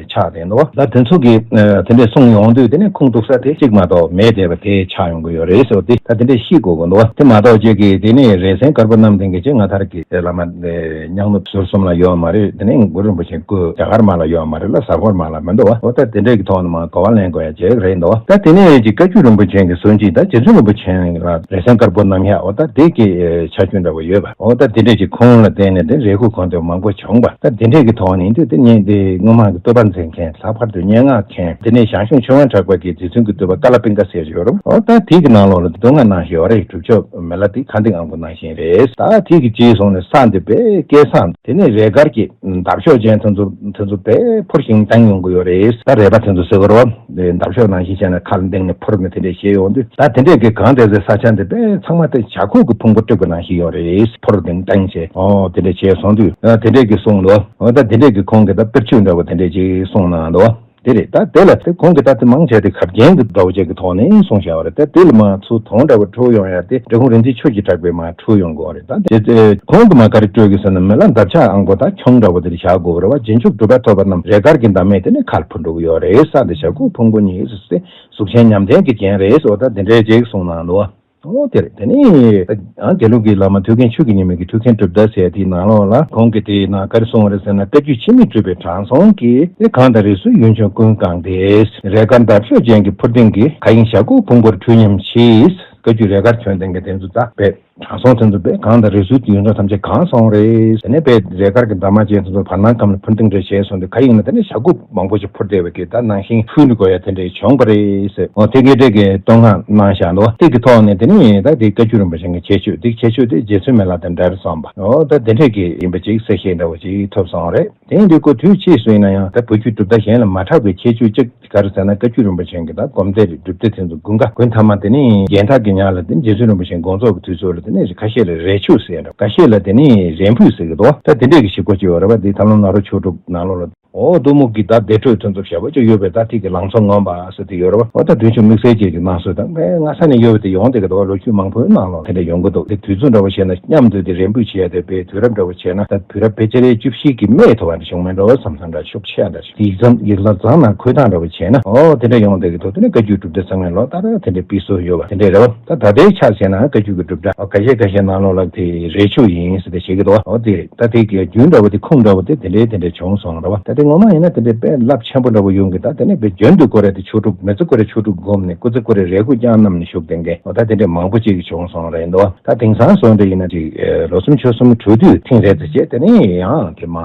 ཆགས་བསྡད་འདུག་བ། ད་དེ་ཚོ་གི་དེ་འདྲས་གསུངས་ཡོང་དུས། དེ་ནས་ཁུངས་གཏུགས་ས་དེ་གཅིག་མ་གཏོགས་མེད་བསྡད་པ་དེ་ཆགས་ཡོང་གི་ཡོད་རེད་ཟེར་བ་དེ་ད་དེ་འདྲས་ཤེས་དགོས་ཀྱི་འདུག་བ། དེ་མ་གཏོགས་ཅིག་གིས་དེ་ནས་རས་ཚན་དཀར་པོ་བསྣམས་ལྡན་གྱི་ཅིག་སྔ་དར་གྱི་བླ་མ་སྙིང་ནུབ་ཟུར་གསུམ་ལ་ཡོད་མ་རེད། དེ་ནས་གུ་རུ་རིན་པོ་ཆེ་སྐུ་རྒྱ་གར་མ་ལ་ཡོད་མ་རེད་ལ། གཟའ་འཁོར་མ་ལ་མི་འདུག་བ། འོ་ད་དེ་འདྲས་ཀྱི་ཐོག་ནས་མ་གོ་བ་ལེན་དགོས་ཡ་ཅིག་རེད་འདུག་བ། ད་དེ་ནས་ཅིག་བཀའ་བརྒྱུད་རིན་པོ་ཆེ་གི་སྲོལ་འབྱེད་ད་རྗེ་བཙུན་རིན་པོ་ཆེ་ལ་རས་ཚན་དཀར་པོ་བསྣམས་ཡ། འོ་ད་དེ་གི་ཆ་རྒྱུས་འདྲ་བོ་ཡོད་པ། འོ་ད་དེ་འདྲས་ཀྱི་ཁུངས་ལ་བརྟེན་ནས་དེ་རས་ཁུག་གོན་དེ་མང་པོ་བྱུང་པ། ད་དེ་འདྲས་ཀྱི་ཐོག་ནས་འདི་དེ་ཉིད་དེ་སྔོན་མ་གི་བསྟོད་པ་མཛད་མཁན། ལྷག་པར་དུ་སྙན་ངག་མཁན། དེ་ནས་ཞང་ཞུང་ཆོས་དབང་གྲགས་པ་གིས་རྗེ་བཙུན་གྱི་བསྟོད་པ་ཀ་ལ་པིང་ཀ་ཟེར་ཡོད་རུང་། འོ་ད་དེ་གི་ནང་ལོགས་ལ་བསྟོད་བསྔགས་གནང་བཞིན་ཡོད་རེད། སྒྲུབ་མཆོད་མི་ལ་དེ་ཁ་འདིང་ཨང་པོ་ནང་བཞིན་རེད། ད་དེ་གི་རྗེས་སོང་ནས་ས་འདི་དཔེ་སྐལ་བཟང་། དེ་ནས་རས་དཀར་གྱི་འདབ་གཤོག་ཅན་དེ་ཚོ་དེ་ཚོ་དཔེ་འཕུར་ཞིང་ལྡིང་ཡོང་གི་ཡོད་རེད། ད་རས་པ་དེ་ཚོ་ཟེར་གི་རེད་བ། འདབ་གཤོག་ནང་བཞིན་བྱས་ནས་ཁ་ལ་འདིང་ནས་འཕུར་ནས་དེ་འདྲས་བྱས་ཡོང་དུས། ད་དེ་འདྲས་ཀྱི་གང་དེ་ཚོའི་ས་ཆ་འདི་དཔེ་ཚང་མ་དེ་བྱ་ཁུག་གི་ཕུང་པོ་དཀྲུགས་པ་ནང་བཞིན་ཡོད་རེད། འཕུར་ལྡིང་ལྡིང་བྱས། ཨོ་དེ་འདྲས་བྱས་སོང་དུས། ཨ་དེ་འདྲས་ཀྱི་གསུང་དུ། ཨོ་ད་དེ་འདྲས་ཀྱི་ཁོང་གིས་ད་དཔེར་བརྗོད་འདྲ་བོ་དེ་འདྲས་ཅིག་གསུངས་གནང་འདུག་དེ་རེད། ད་དེ་ལ་དེ་ཁོང་གིས་ད་དེ་མང་ཆེ་དེ་གབ་རྒྱན་གྱི་འདྲ་བོ་ཅིག་གི་ཐོག་ནས་གསུངས་བཞག་པ་རེད། ད་དེ་ལ་མ་ཚུར་དོན་འདྲ་བོ་འཁྲུལ་ཡོང་ཡ་དེ་འབྲི་གུང་རིག་འཛིན་ཆོས་ཀྱི་གྲགས་པས་མ་འཁྲུལ་ཡོང་དགོས་རེད། ད་དེ་དེ་ཁོང་གིས་མ་ག་རེ་སྤྲོས་ཀྱི་ཟེར་ན། མི་ལ་འདབ་ཆགས་ཨང་པོ་ད་ཁྱུང་འདྲ་བོ་དེ་བཞག་དགོས་རེད་བ། རྗེས་འཇུག་གྲུབ་པ་ཐོབ་པ་རྣམས་རས་དཀར་གྱི་འདབ་མས་དེ་ནས་ཁ་ལ་འཕུར་འགྲོ་གི་ཡོད་རེད། ས་འདི་བྱ་ཁུག་ཕུང་པོ་ཉིད་ཟེར་ཏེ། གཟུགས་ཅན་ཉམས་ལྡན་གྱི་རྒྱན་རེད་ཟེར་བ་ད་དེ་འདྲའི་ཅིག་གསུངས་གནང་འདུག་བ། འོ་དེ་རེད། དེ་ནས་ཨ་དགེ་ལུགས་ཀྱི་བླ་མ་ཐུའུ་བཀྭན་ཆོས་ཀྱི་ཉི་མ་གི་ཐུའུ་བཀྭན་གྲུབ་མཐའ་ཟེར་དེའི་ནང་ལོགས་ལ་ཁོང་གིས་དེའི་ནང་ག་རེ་གསུངས་པ་རེད་ཟེར་ན། བཀའ་བརྒྱུད་འཆི་མེད་གྲུབ་པའི་དྲང་སྲོང་གིས། དེ་གངས་དང་རི་སུལ་ཡུལ་ལྗོངས་ཀུན་གང་སྟེ། རས་དཀར་འདབ་གཤོག་ཅན་གྱི་འཕུར་ལྡིང་གིས། མཁའ་དབྱིངས་བྱ་ཁུག་ཕུང་པོར་འཁྲུལ་སྙམ་ཞེས། བཀའ་བརྒྱུད་རས་དཀར་གྱོན་ལྡན་གྱི་དེ་ཚོ་ད་དཔེ་དྲང་སྲོང་དེ་ཚོ་དཔེ་གངས་དང་རི་སུལ་གྱི་ཡུལ་ལྗོངས་ཐམས་ཅད་གང་སོང་རེད། དེ་ནས་དཔེ་རས་དཀར་གྱི་འདབ་མ་ཅན་དེ་ཚོ་བར་སྣང་ཁམས་ལ་འཕུར་ལྡིང་རེ་བྱས་སོང་དུས། མཁའ་དབྱིངས་ན་དེ་ནས་བྱ་ཁུག་མང་པོ་ཞིག་འཕུར་བསྡད་པའི་གི་ད་ནང་བཞིན་འཁྲུལ་འགྲོ་དགོས་ཡ་དེ་འདྲ་བྱུང་བ་རེད་ཟེར། འོ་དེ་གའི་འདྲ་གི་བསྟོད་བསྔགས་གནང་བཞག་འདུག་དེ་གི་ཐོག་ནས་དེ་ནས་ད་དེ་བཀའ་བརྒྱུད་རིན་པོ་ཆེ་གི་ཁྱད་ཆོས། དེ་ཁྱད་ཆོས་དེ་རྗེ་བཙུན་མི་ལ་དང་འདྲ་རེད་བསམ་པ། འོ་ད་དེ་འདྲ་གི་ཡིན་པ་ཅིག་གསལ་བཤད་འདྲ་བོ་ཅིག་ཐོབ་སོང་རེད། དེ་ཡིན་དུས་ཁོ་དུས་ཕྱིས་སུ་ཡིན་ན་ཡང་ད་བོད་བརྒྱུད་གྲུབ་མཐའ་གཞན་ལ་མ་གྲགས་པའི་ཁྱད་ཆོས་གཅིག་ག་རེ་ཟེར་ན། བཀའ་བརྒྱུད་རིན་པོ་ཆེ་གི་ད་སྒོམ་བཟླས་རེད། སྒྲུབ་སྡེ་དེ་ཚོ་དགུན་ཁ་དགུན་ཐ་མ་དེ་ནས་རྒྱན་ཐག་གི་ཉག་ལ་དེ་རྗེ་བཙུན་རིན་པོ་ཆེ་དགོངས་རྫོགས་ཀྱི་དུས་ཚོད་ལ་ ནས་ཁ་ཤས་ལ་རས་ཆུ་ཟེར་འདྲ། ཁ་ཤས་ལ་དེ་ནས་རས་འབུད་ཟེར་གི་འདུག་ད་དེ་འདྲས་ཀྱི་ཞིག་གོ་ཅིག་ཡོད་རེད་པ། དེ་ཐབས་ལམ་ནཱ་རོ་ཆོས་དྲུག་ནང་ལོགས་ལ། འོ་གཏུམ་མོ་གི་ད་བདེ་དྲོད་ཐོན་ཚུལ་བྱ་བ་ཅིག་ཡོད་པས། ད་ཐིག་གི་ལང་ཚོ་ངོམ་པ་ཟེར་དེ་ཡོད་རེད་པ། འོ་ད་བདུན་ཅུ་དམིགས་བསལ་ཅན་གྱི་སྣང་ཚུལ་དང་། ངས་སྔ་ས་ནས་ཡོད་པ་དེ་ཡོང་བསྡད་ཀྱི་འདུག་ལོ་རྒྱུས་མང་པོའི་ནང་ལོགས་དེ་འདྲ་ཡོང་གི་འདུག་དེ་དུས་ཚོད་འདྲ་བོ་བྱས་ན་མཉམ་དུ་དེ་རས་འབུད་བྱས་ཏེ་དཔེ་དུས་རབས་འདྲ་བོ་བྱས་ན། ད་བུ་རབས་ཕལ་ཆེར་བཅུ་བཞི་གི་སྨད་དུ་བ་འདྲ་བྱུང་མེད་འགྲོ་བསམ་བསམ་འདྲ་ཤུགས་ཆེ་འདྲ་ཞིག་ཡིག་ཚང་ཡིག་ལ་ཚང་ནང་འཁོད་སྟངས་འདྲ་བོ་བྱས་ན། འོ་དེ་འདྲ་ཡོང་བསྡད་ཀྱི་འདུག་དེ་ནས་བཀའ་བརྒྱུད་གྲུབ་མཐའ་ཚང་མའི་ལོ་ལྟར་དེ་འདྲ་སྤེལ་སྲོལ་ཡོད་པ་དེ་འདྲ་རེད་པ། ད་ད་ལྟའི་ཆ་བཞག་ན་བཀའ་བརྒྱུད་ཀྱི་གྲུབ་མཐའ་འོ་ཁ་ཤས་ཁ་ཤས་ནང་ལོགས་ལ་དེ་རས་ཆུ་ཡིན་ཟེར་ཏེ་བཤད་ཀྱི་འདུག་འོ་དེ་རེད། ད་དེ་གི་རྒྱུན་འདྲ་བོ་དེ་ཁུངས་འདྲ་བོ་དེ་དེ་འདྲའི་དེ་འདྲའི་བྱུང་སོང་རེད་པ། ད་དེ་ངོ་མ་ཡིན་ན་དེ་འདྲའི་དཔེ་རླབས་ཆེན་པོ་འདྲ་བོ་ཡོང་གི། ད་དེ་ནས་དཔེ་རྒྱུན་དུ་ཀོ་རེ་དེ་ཆོས་དྲུག་མི་ཚེ་ཀོ་རེ་ཆོས་དྲུག་སྒོམ་ནས་སྐུ་ཚེ་ཀོ་རེ་རས་ཁུག་བརྐྱངས་བསྣམས་ནས་བཞུགས་བསྡད་མཁན་འོ་ད་དེ་འདྲའི་མང་པོ་ཅིག་བྱུང་སོང་རེད་འདུག་ད་དེང་སང་བཟོ་འདྲ་ཡིན་ན་ཅིག་ལོ་གསུམ་ཕྱོགས་གསུམ་གྲོལ་དུས་ཐེངས་རེ་ཙམ་བྱས། དེ་ནས་ཡང་དེ་མ་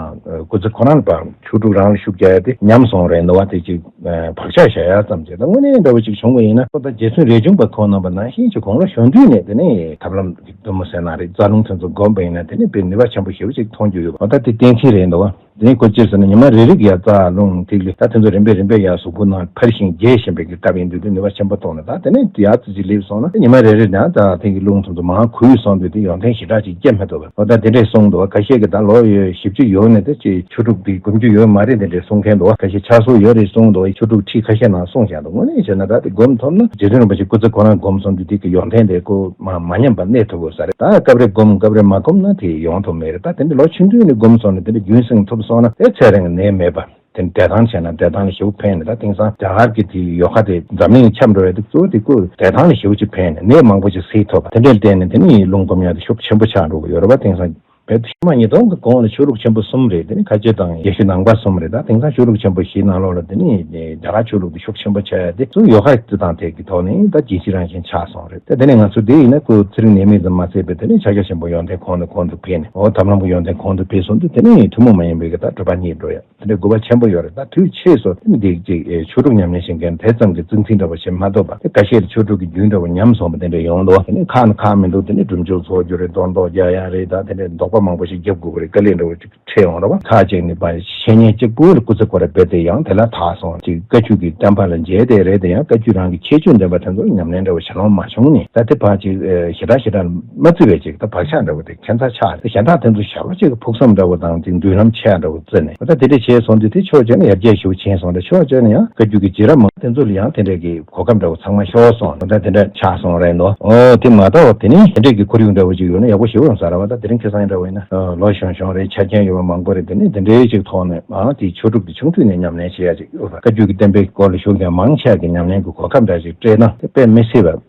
སྐུ་ཚེ་ཁོ་རང་ལ་ཕར་ཆོས་དྲུག་རང་ལ་ཤུགས་རྒྱག་ཡ་དེ་ཉམས་སོང་རེད་འདུག་བ། དེ་ཅིག་བག་ཆགས་བཞག་ཡ་ཙམ་བྱས། ད་དངོས་གནས་འདྲ་བོ་ཅིག་བྱུང་བ་ཡིན་ན། ཁོ་ད་རྗེ་བཙུན་རས་ཆུང་པ་ཁོང་རྣམ་པ་ནང་བཞིན་ཅིག་གོང་ལ་གཞོན་དུས་ནས་དེ་ནས་ཐབས་ལམ་གཏུམ་མོ་ཟེར་ན་རེད། རྩ་རླུང་དེ་ཚོ་སྒོམ་པ་ཡིན་ན་དེ་ནས་དཔེ་ནུས་པ་ཆེན་པོ་ཞེ་པོ་ཅིག་མཐོང་རྒྱུ་ཡོད་པ། ད་དེ་གཏན་འཁེལ་རེད་འདུག་བ། དེ་ནས་ཁོ་ཅི་ཟེར་ན་ཉི་མ་རེ་རེ་གི་ཡ་རྩ་རླུང་ཐིག་ལེ་ད་དེ་ཚོ་རིམ་པས་རིམ་པས་ཡ་གཟུགས་པོ་ནང་འཕར་ཞིང་རྒྱས་བཞིན་པའི་གི་སྐབས་ཡིན་དུས་དེ་ནུས་པ་ཆེན་པོ་ཐོག་ནས། ད་དེ་ནས་ཡ་ཙི་ཅིག་སླེབས་སོང་ན་ཉི་མ་རེ་རེ་ནང་ད་ཐིག་གི་རླུང་དེ་ཚོ་མང་ཁུལ་སོང་དུས་དེ་ཡོན་ཏན་ཞེ་དྲག་ཅིག་སྐྱེ་མི་ཐུབ་པ། འོ་ད་དེ་འདྲས་གསུངས་འདུག་བ། ཁ་ཤས་ཀྱི་ད་ལོ་ཡོད་བཞི་བཅུ་ཡོལ་ནས་དེ་ཅིག་ཆོས་དྲུག་དེ་སྒོམ་རྒྱུ་ཡོད་མ་རེད་དེ་འདྲས་གསུང་མཁན་འདུག་བ། ཁ་ཤས་ཕྱག་སྲོལ་ཡོད་རེད་གསུངས་འདུག་ཆོས་དྲུག་ཁྲིད་ཁ་ཤས་ནང་གསུངས་བཞག་འདུག་དངོས་གནས་བྱས་ན་ད་དེ་སྒོམ་ཐུབ་ན་རྗེ་བཙུན་རིན་པོ་ཆེ་སྐུ་ཚེ་ཁོ་རང་སྒོམ་སོང་དུས་དེ་གི་ཡོན་ཏན་དེ་ཁོ་མ་མ་ཉམས་པ་གནས་ཐུབ་དགོས་ས་རེད། ད་སྐབས་རེ་སྒོམ་སྐབས་རེ་མ་སྒོམ་ན་དེ་ཡོང་ཐུབ་མེད་རེད། ད་དེ་འདྲ་ལོ་ཆུང་དུས་ནས་སྒོམ་སོང་ན་དེ་འདྲ་རྒྱུན་བསྲིང་ཐུབ་སོང་ན་དེ་ཚེ་རིང་ནད་མེད་པ། དེ་བདེ་ཐང་བྱས་ན་བདེ་ཐང་ལ་ཞེ་པོ་ཕན་ནས། ད་དེང་སང་རྒྱ་གར་གྱི་དེའི་ཡོ་ག་དེ་འཛམ་གླིང་ཁྱབ་འགྲོ་བའི་དེ་གཙོ་བོ་དེ་ཀོ་བདེ་ཐང་ལ་ཞེ་པོ་ཅིག་ཕན་ནས་ནད་མང་པོ་ཅིག་སེལ་ཐུབ་པ། དེ་འདྲའི་བརྟེན་ནས་དེ་ནི་རླུང་སྒོམ་ཡག་དེ་ཤུགས་ཆེན་པོ་ཆགས་འགྲོ་གི་ཡོད་རེད་པ། དེང་སང་བོད་དུ་ཕྱི་མ་ཉིས་སྟོང་གི་གོང་ལ་ཆོས་ལུགས་ཆེན་པོ་གསུམ་རེད། དེ་ནི་ཁ་ཆེ་དང་ཡེ་ཤུ་ནང་པ་གསུམ་རེད། ད་དེང་སང་ཆོས་ལུགས་ཆེན་པོ་བཞི་ནང་ལོགས་ལ་དེ་ནི་རྒྱ་གར་ཆོས་ལུགས་དེ་ཤུགས་ཆེན་པོ་ཆགས་ཡ་དེ་གཙོ་བོ་ཡོ་ག་དེ་དང་དེ་གི་ཐོག་ནས་ད་རྒྱལ་སྤྱི་རང་བཞིན་ཆགས་སོང་རེད། ད་དེ་ནས་ང་ཚོ་དེ་ཡིན་ན་ཁོ་ཚེ་རིང་ནད་མེད་ཙམ་མ་ཟད་པའི་དེ་ནི་ཕྱག་རྒྱ་ཆེན་པོ་ཡོན་ཏན་གོང་ནས་གོང་དུ་འཕེལ་ནས། འོ་ཐབས་ལམ་གྱི་ཡོན་ཏན་གོང་དུ་འཕེལ་སོང་དུས་དེ་ནི་ཐུན་མོང་མ་ཡིན་པའི་གི་ད་གྲུབ་པ་རྙེད་འགྲོ་ཡ། དེ་འདྲའི་དགོས་པ་ཆེན་པོ་ཡོད་རེད། ད་དུས་ཆེས་སོ་དེ་འདི་ཅིག་ཨེ་ཆོས་དྲུག་ཉམས་ལེན་བྱེད་མཁན་དེ་ཙམ་གྱི་གཙང་ཚིག་འདྲ་བོ་བྱེད་མ་ཐུབ་པ། དེ་ཁ་ཤས་ལ་ཆོས་དྲུག་གི་རྒྱུན་འདྲ་བོ་ཉམས་སོང་བ་དེ་འདྲ་ཡོང་འདུག་དེ་ནས་ཁག་ནི་ཁག་མི་འདུག་དེ་ནས་སྒྲུབ་མཆོད་ཚོགས་རྒྱུ་རེད། གཏོར་མདོ་རྒྱག་ཡ་རེད། ད་དེ་འདྲའི་དོགས་པ་མང་པོ་ཞིག་རྒྱབ་དགོས་པ་རེད། དཀའ་ལས་འདྲ་བོ་ཅིག་འཕྲད་ཡོང་རེད་བ། ཁག་ཅིག་ནི་བཤེས་གཉེན་གཅིག་པུ་ལ་སྐུ་ཚེ་ཁོ་ར་རྦད་དེ་ཡང་དེ་ལ་ཐག་སོང་ཅིག་བཀའ་བརྒྱུད་ཀྱི་བསྟན་པ་ལ་མཇལ་དེ་རེད། དེ་ཡང་བཀའ་བརྒྱུད་རང་གི་ཁྱད་ཆོས་ལྡན་པ་དེ་ཚོ་ཉམས་ལེན་འདྲ་བོ་བྱེད་ལོང་མ་བྱུང་ནས། ད་དེ་ཕར་ཅིག་ཨེ་ཞེ་དྲག་ཞེ་དྲག་མ་བརྩི་བའི་ཅིག་ད་བག་ཆགས་འདྲ་བོ་དེ་ཁྱད་མཚར་ཆགས། དེ་གཞན་དག་དེ་ཚོ་ཞེ་པོ་ཅིག་ཕུགས་བསམ་འདྲ་བོ་དང་ཅིག་མདུན་ལམ་ཆེ་འདྲ་བོ་བརྩིས་ནས། ད་དེ་འདྲ་བྱས་སོང་དུས་དེ་ཕྱོགས་གཅིག་ནས་ཡར་རྒྱས་ཞེ་པོ་ཕྱིན་སོང་། དེ་ཕྱོགས་གཅིག་ནས་ཡང་བཀའ་བརྒྱུད་ཀྱི་རྗེས་རབས་མང་དེ་ཚོ་ལ་ཡང་དེ་འདྲའི་གི་གོ་སྐབས་འདྲ་བོ་ཚང་མ་ཤོར་སོང་། ད་དེ་འདྲ་ཆགས་སོང་རེད་འདུག་འོ་དེ་མ་གཏོགས་དེ་ནི་དེ་འདྲའི་གི་ཁོར་ཡུག་འདྲ་བོ་ཅིག་ཡོད་ན་ཡག་པོ་ཞེ་པོ་ཡོང་ས་རེད་བ། ད་དེ་རིང་ཁ་སང་འདྲ་བོ་ཡིན་ན་ལོ་གཞོན་གཞོན་རེད། ཆ་རྐྱེན་ཡོད་པ་མང་པོ་རེད། དེ་ནི་དེ་འདྲའི་ཅིག་ཐོག་ནས་ཨ་དེ་ཆོས་དྲུག་དེ་ཆུང་དུས་ནས་ཉམས་ལེན་བྱེད་ཡ་ཅིག་ཡོད་པ། བཀའ་བརྒྱུད་ཀྱི་བསྟན་པའི་སྐོར་ལ་ཞུགས་མཁན་མང་ཆེ་བ་གི་ཉམས་ལེན་གྱི་གོ་སྐབས་འདྲ་ཞིག་སྤྲད་ན་དེ་དཔེ་མི་སྲིད་པ།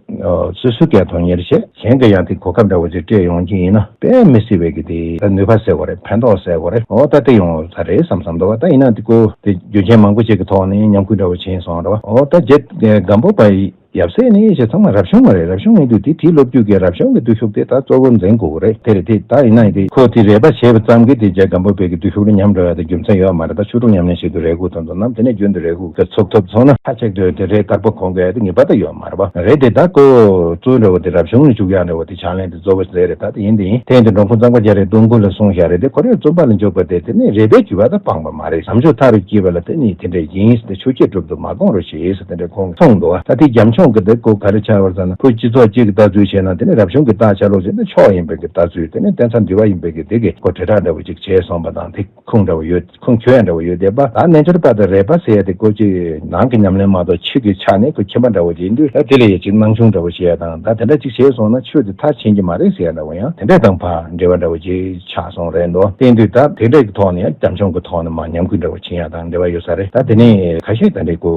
སོ་སོའི་སྐད་ཐོག་ཉེར་བྱས་གཞན་གྱི་ཡང་དེ་གོ་སྐབས་འདྲ་བོ་ཅིག་སྤྲད་ཡོང་གི་ཡིན་ན་དཔེ་མི་སྲིད་པའི་གི་དེ་ད་ནུས་པ་ཟེར་དགོས་རེད། ཕན་ཐོགས་ཟེར་དགོས་རེད། འོ་ད་དེ་ཡོང་ས་རེད་བསམ་བསམ་འདུག་བ། ད་ཡིན་ན་དེ་ཁོ་དེ་རྒྱུ་རྐྱེན་མང་པོ་ཅིག་གི་ཐོག་ནས་ཉམས་རྒུད་འདྲ་བོ་ཕྱིན་སོང་རེད་བ། འོ་ད་རྗེ་སྒམ་པོ་པ་ཡི་ཡབ་སྲས་ནི་ཞེས་ཚང་མ་རབ་བྱུང་བ་རེད། རབ་བྱུང་ཡིན་དུས་དེ་དེའི་ལོ་རྒྱུས་ཀྱི་རབ་བྱུང་གི་བརྟུལ་ཞུགས་དེ་ད་གཙོ་བོ་འཛིན་དགོས་རེད། དེ་རེད། དེ་ད་ཡིན་ན་ཡིན་དེ་ཁོ་དེ་རས་པ་བྱས་པ་ཙམ་གྱིས་དེ་རྗེ་སྒམ་པོ་པའི་གི་བརྟུལ་ཞུགས་ལ་ཉམས་འགྲོ་ཡ་དེ་རྒྱུ་མཚན་ཡོད་མ་རེད། ད་ཆོས་དྲུག་ཉམས་ལེན་བྱེད་དུས་རས་ཁུག་དང་དུ་ནམ་དེ་ནས་རྒྱུན་དུ་རས་ཁུག་གི་ཚུགས་ཐུབ་སོང་ན་ཁ་ཆག་དུས་དེ་རས་རྟག་པ་གོན་དགོས་ཡ་དེ་ངེས་པར་དུ་ཡོད་མ་རེད་པ། རེད་དེ་ད་ཁོ་གཙོ་བོ་འདྲ་བོ་དེ་རབ་བྱུང་ལ་འཇུག་ཡ་འདྲ་བོ་དེ་ཕྱག་ལེན་དེ་གཙོ་བོ་ཟེར་རེད། ད་དེ་ཡིན་དེ་ཡིན་དེ་ཡིན་དུས་འགྲོ་མགོན་གཙང་པ་རྒྱ་རས་སྟོང་སྐུ་ལ་གསུངས་བཞག་རེད། དེ་ཁོ་རས་བཙུན་པ་ལ་འཇུག་པ་དེ་དེ་ནས་རས་པའི་རྒྱུད་པ་དང་སྤངས་པ་མ་རེད། བྱམས་ཆོས་མཐའ་རུ་སྐྱེལ་བ་ལ་དེ་ནི་དེ་འདྲ་ཡིན་ཟེར་ཏེ་ཆོས་བརྒྱད་གྲུབ་ཏུ་མ་དགོངས་རོ་ཞེས་ཟེར་དེ་འདྲ་ཁོང་གིས་གསུངས་འདུག་བ། ད་དེ་རྒྱབ་ལྗོངས་ཀྱི་དེ་ཁོ་ག་རེ་ཆགས་པར་ཟེར་ན་ཁོ་སྤྱི་ཚོགས་གཅིག་གི་ལྟ་ཚུལ་བྱས་ན་དེ་ནི་རབ་བྱུང་གི་རྟགས་ཆ་ལུགས་ཟེར་ན་མཆོག་ཡིན་པའི་གི་ལྟ་ཚུལ། དེ་ནི་བསྟན་ས་འདུལ་བ་ཡིན་པའི་གི་དེ་གི་ཁོ་དྲིལ་བསྒྲགས་འདྲ་བོ་ཅིག་བྱས་སོང་བ་དང་དེ་ཁུངས་འདྲ་བོ་ཡོད། ཁུངས་འཁྱོལ་ཡ་འདྲ་བོ་ཡོད་བསྡད་པ། ད་རྣལ་འབྱོར་པ་དང་རས་པ་ཟེར་ཡ་དེ་ཀོ་ཅིག་ནང་གི་ཉམས་ལེན་མ་གཏོགས་ཕྱི་གི་ཆ་ནས་ཁོ་ཁྱིམ་པ་འདྲ་བོ་ཅིག་ཡིན་དུས་ད་དེ་ལ་ཡ་ཅིག་སྣང་ཆུང་འདྲ་བོ་བྱེད་ཡ་དང་། ད་དེ་འདྲ་ཅིག་བྱས་སོང་ན་ཆོས་དེ་མཐར་ཕྱིན་གྱི་མ་རེད་ཟེར་ཡ་འདྲ་བོ་ཡང་དེ་འདྲ་དང་ཕར་འབྲེལ་བ་འདྲ་བོ་ཅིག་ཆགས་སོང་རེད་འདུག་བསྟན་དུས་ད་དེ་འདྲ་གི་ཐོག་ནས་ཡང་རྒྱབ་ལྗོངས་ཀྱི་ཐོག་ནས་མར་ཉམས་རྒུད་འདྲ་བོ་ཕྱིན་ཡ་དང་འབྲེལ་བ་ཡོད་ས་རེད། ད་དེ་ནས་ཁ་ཤས་ད་འདྲ་ཀོ་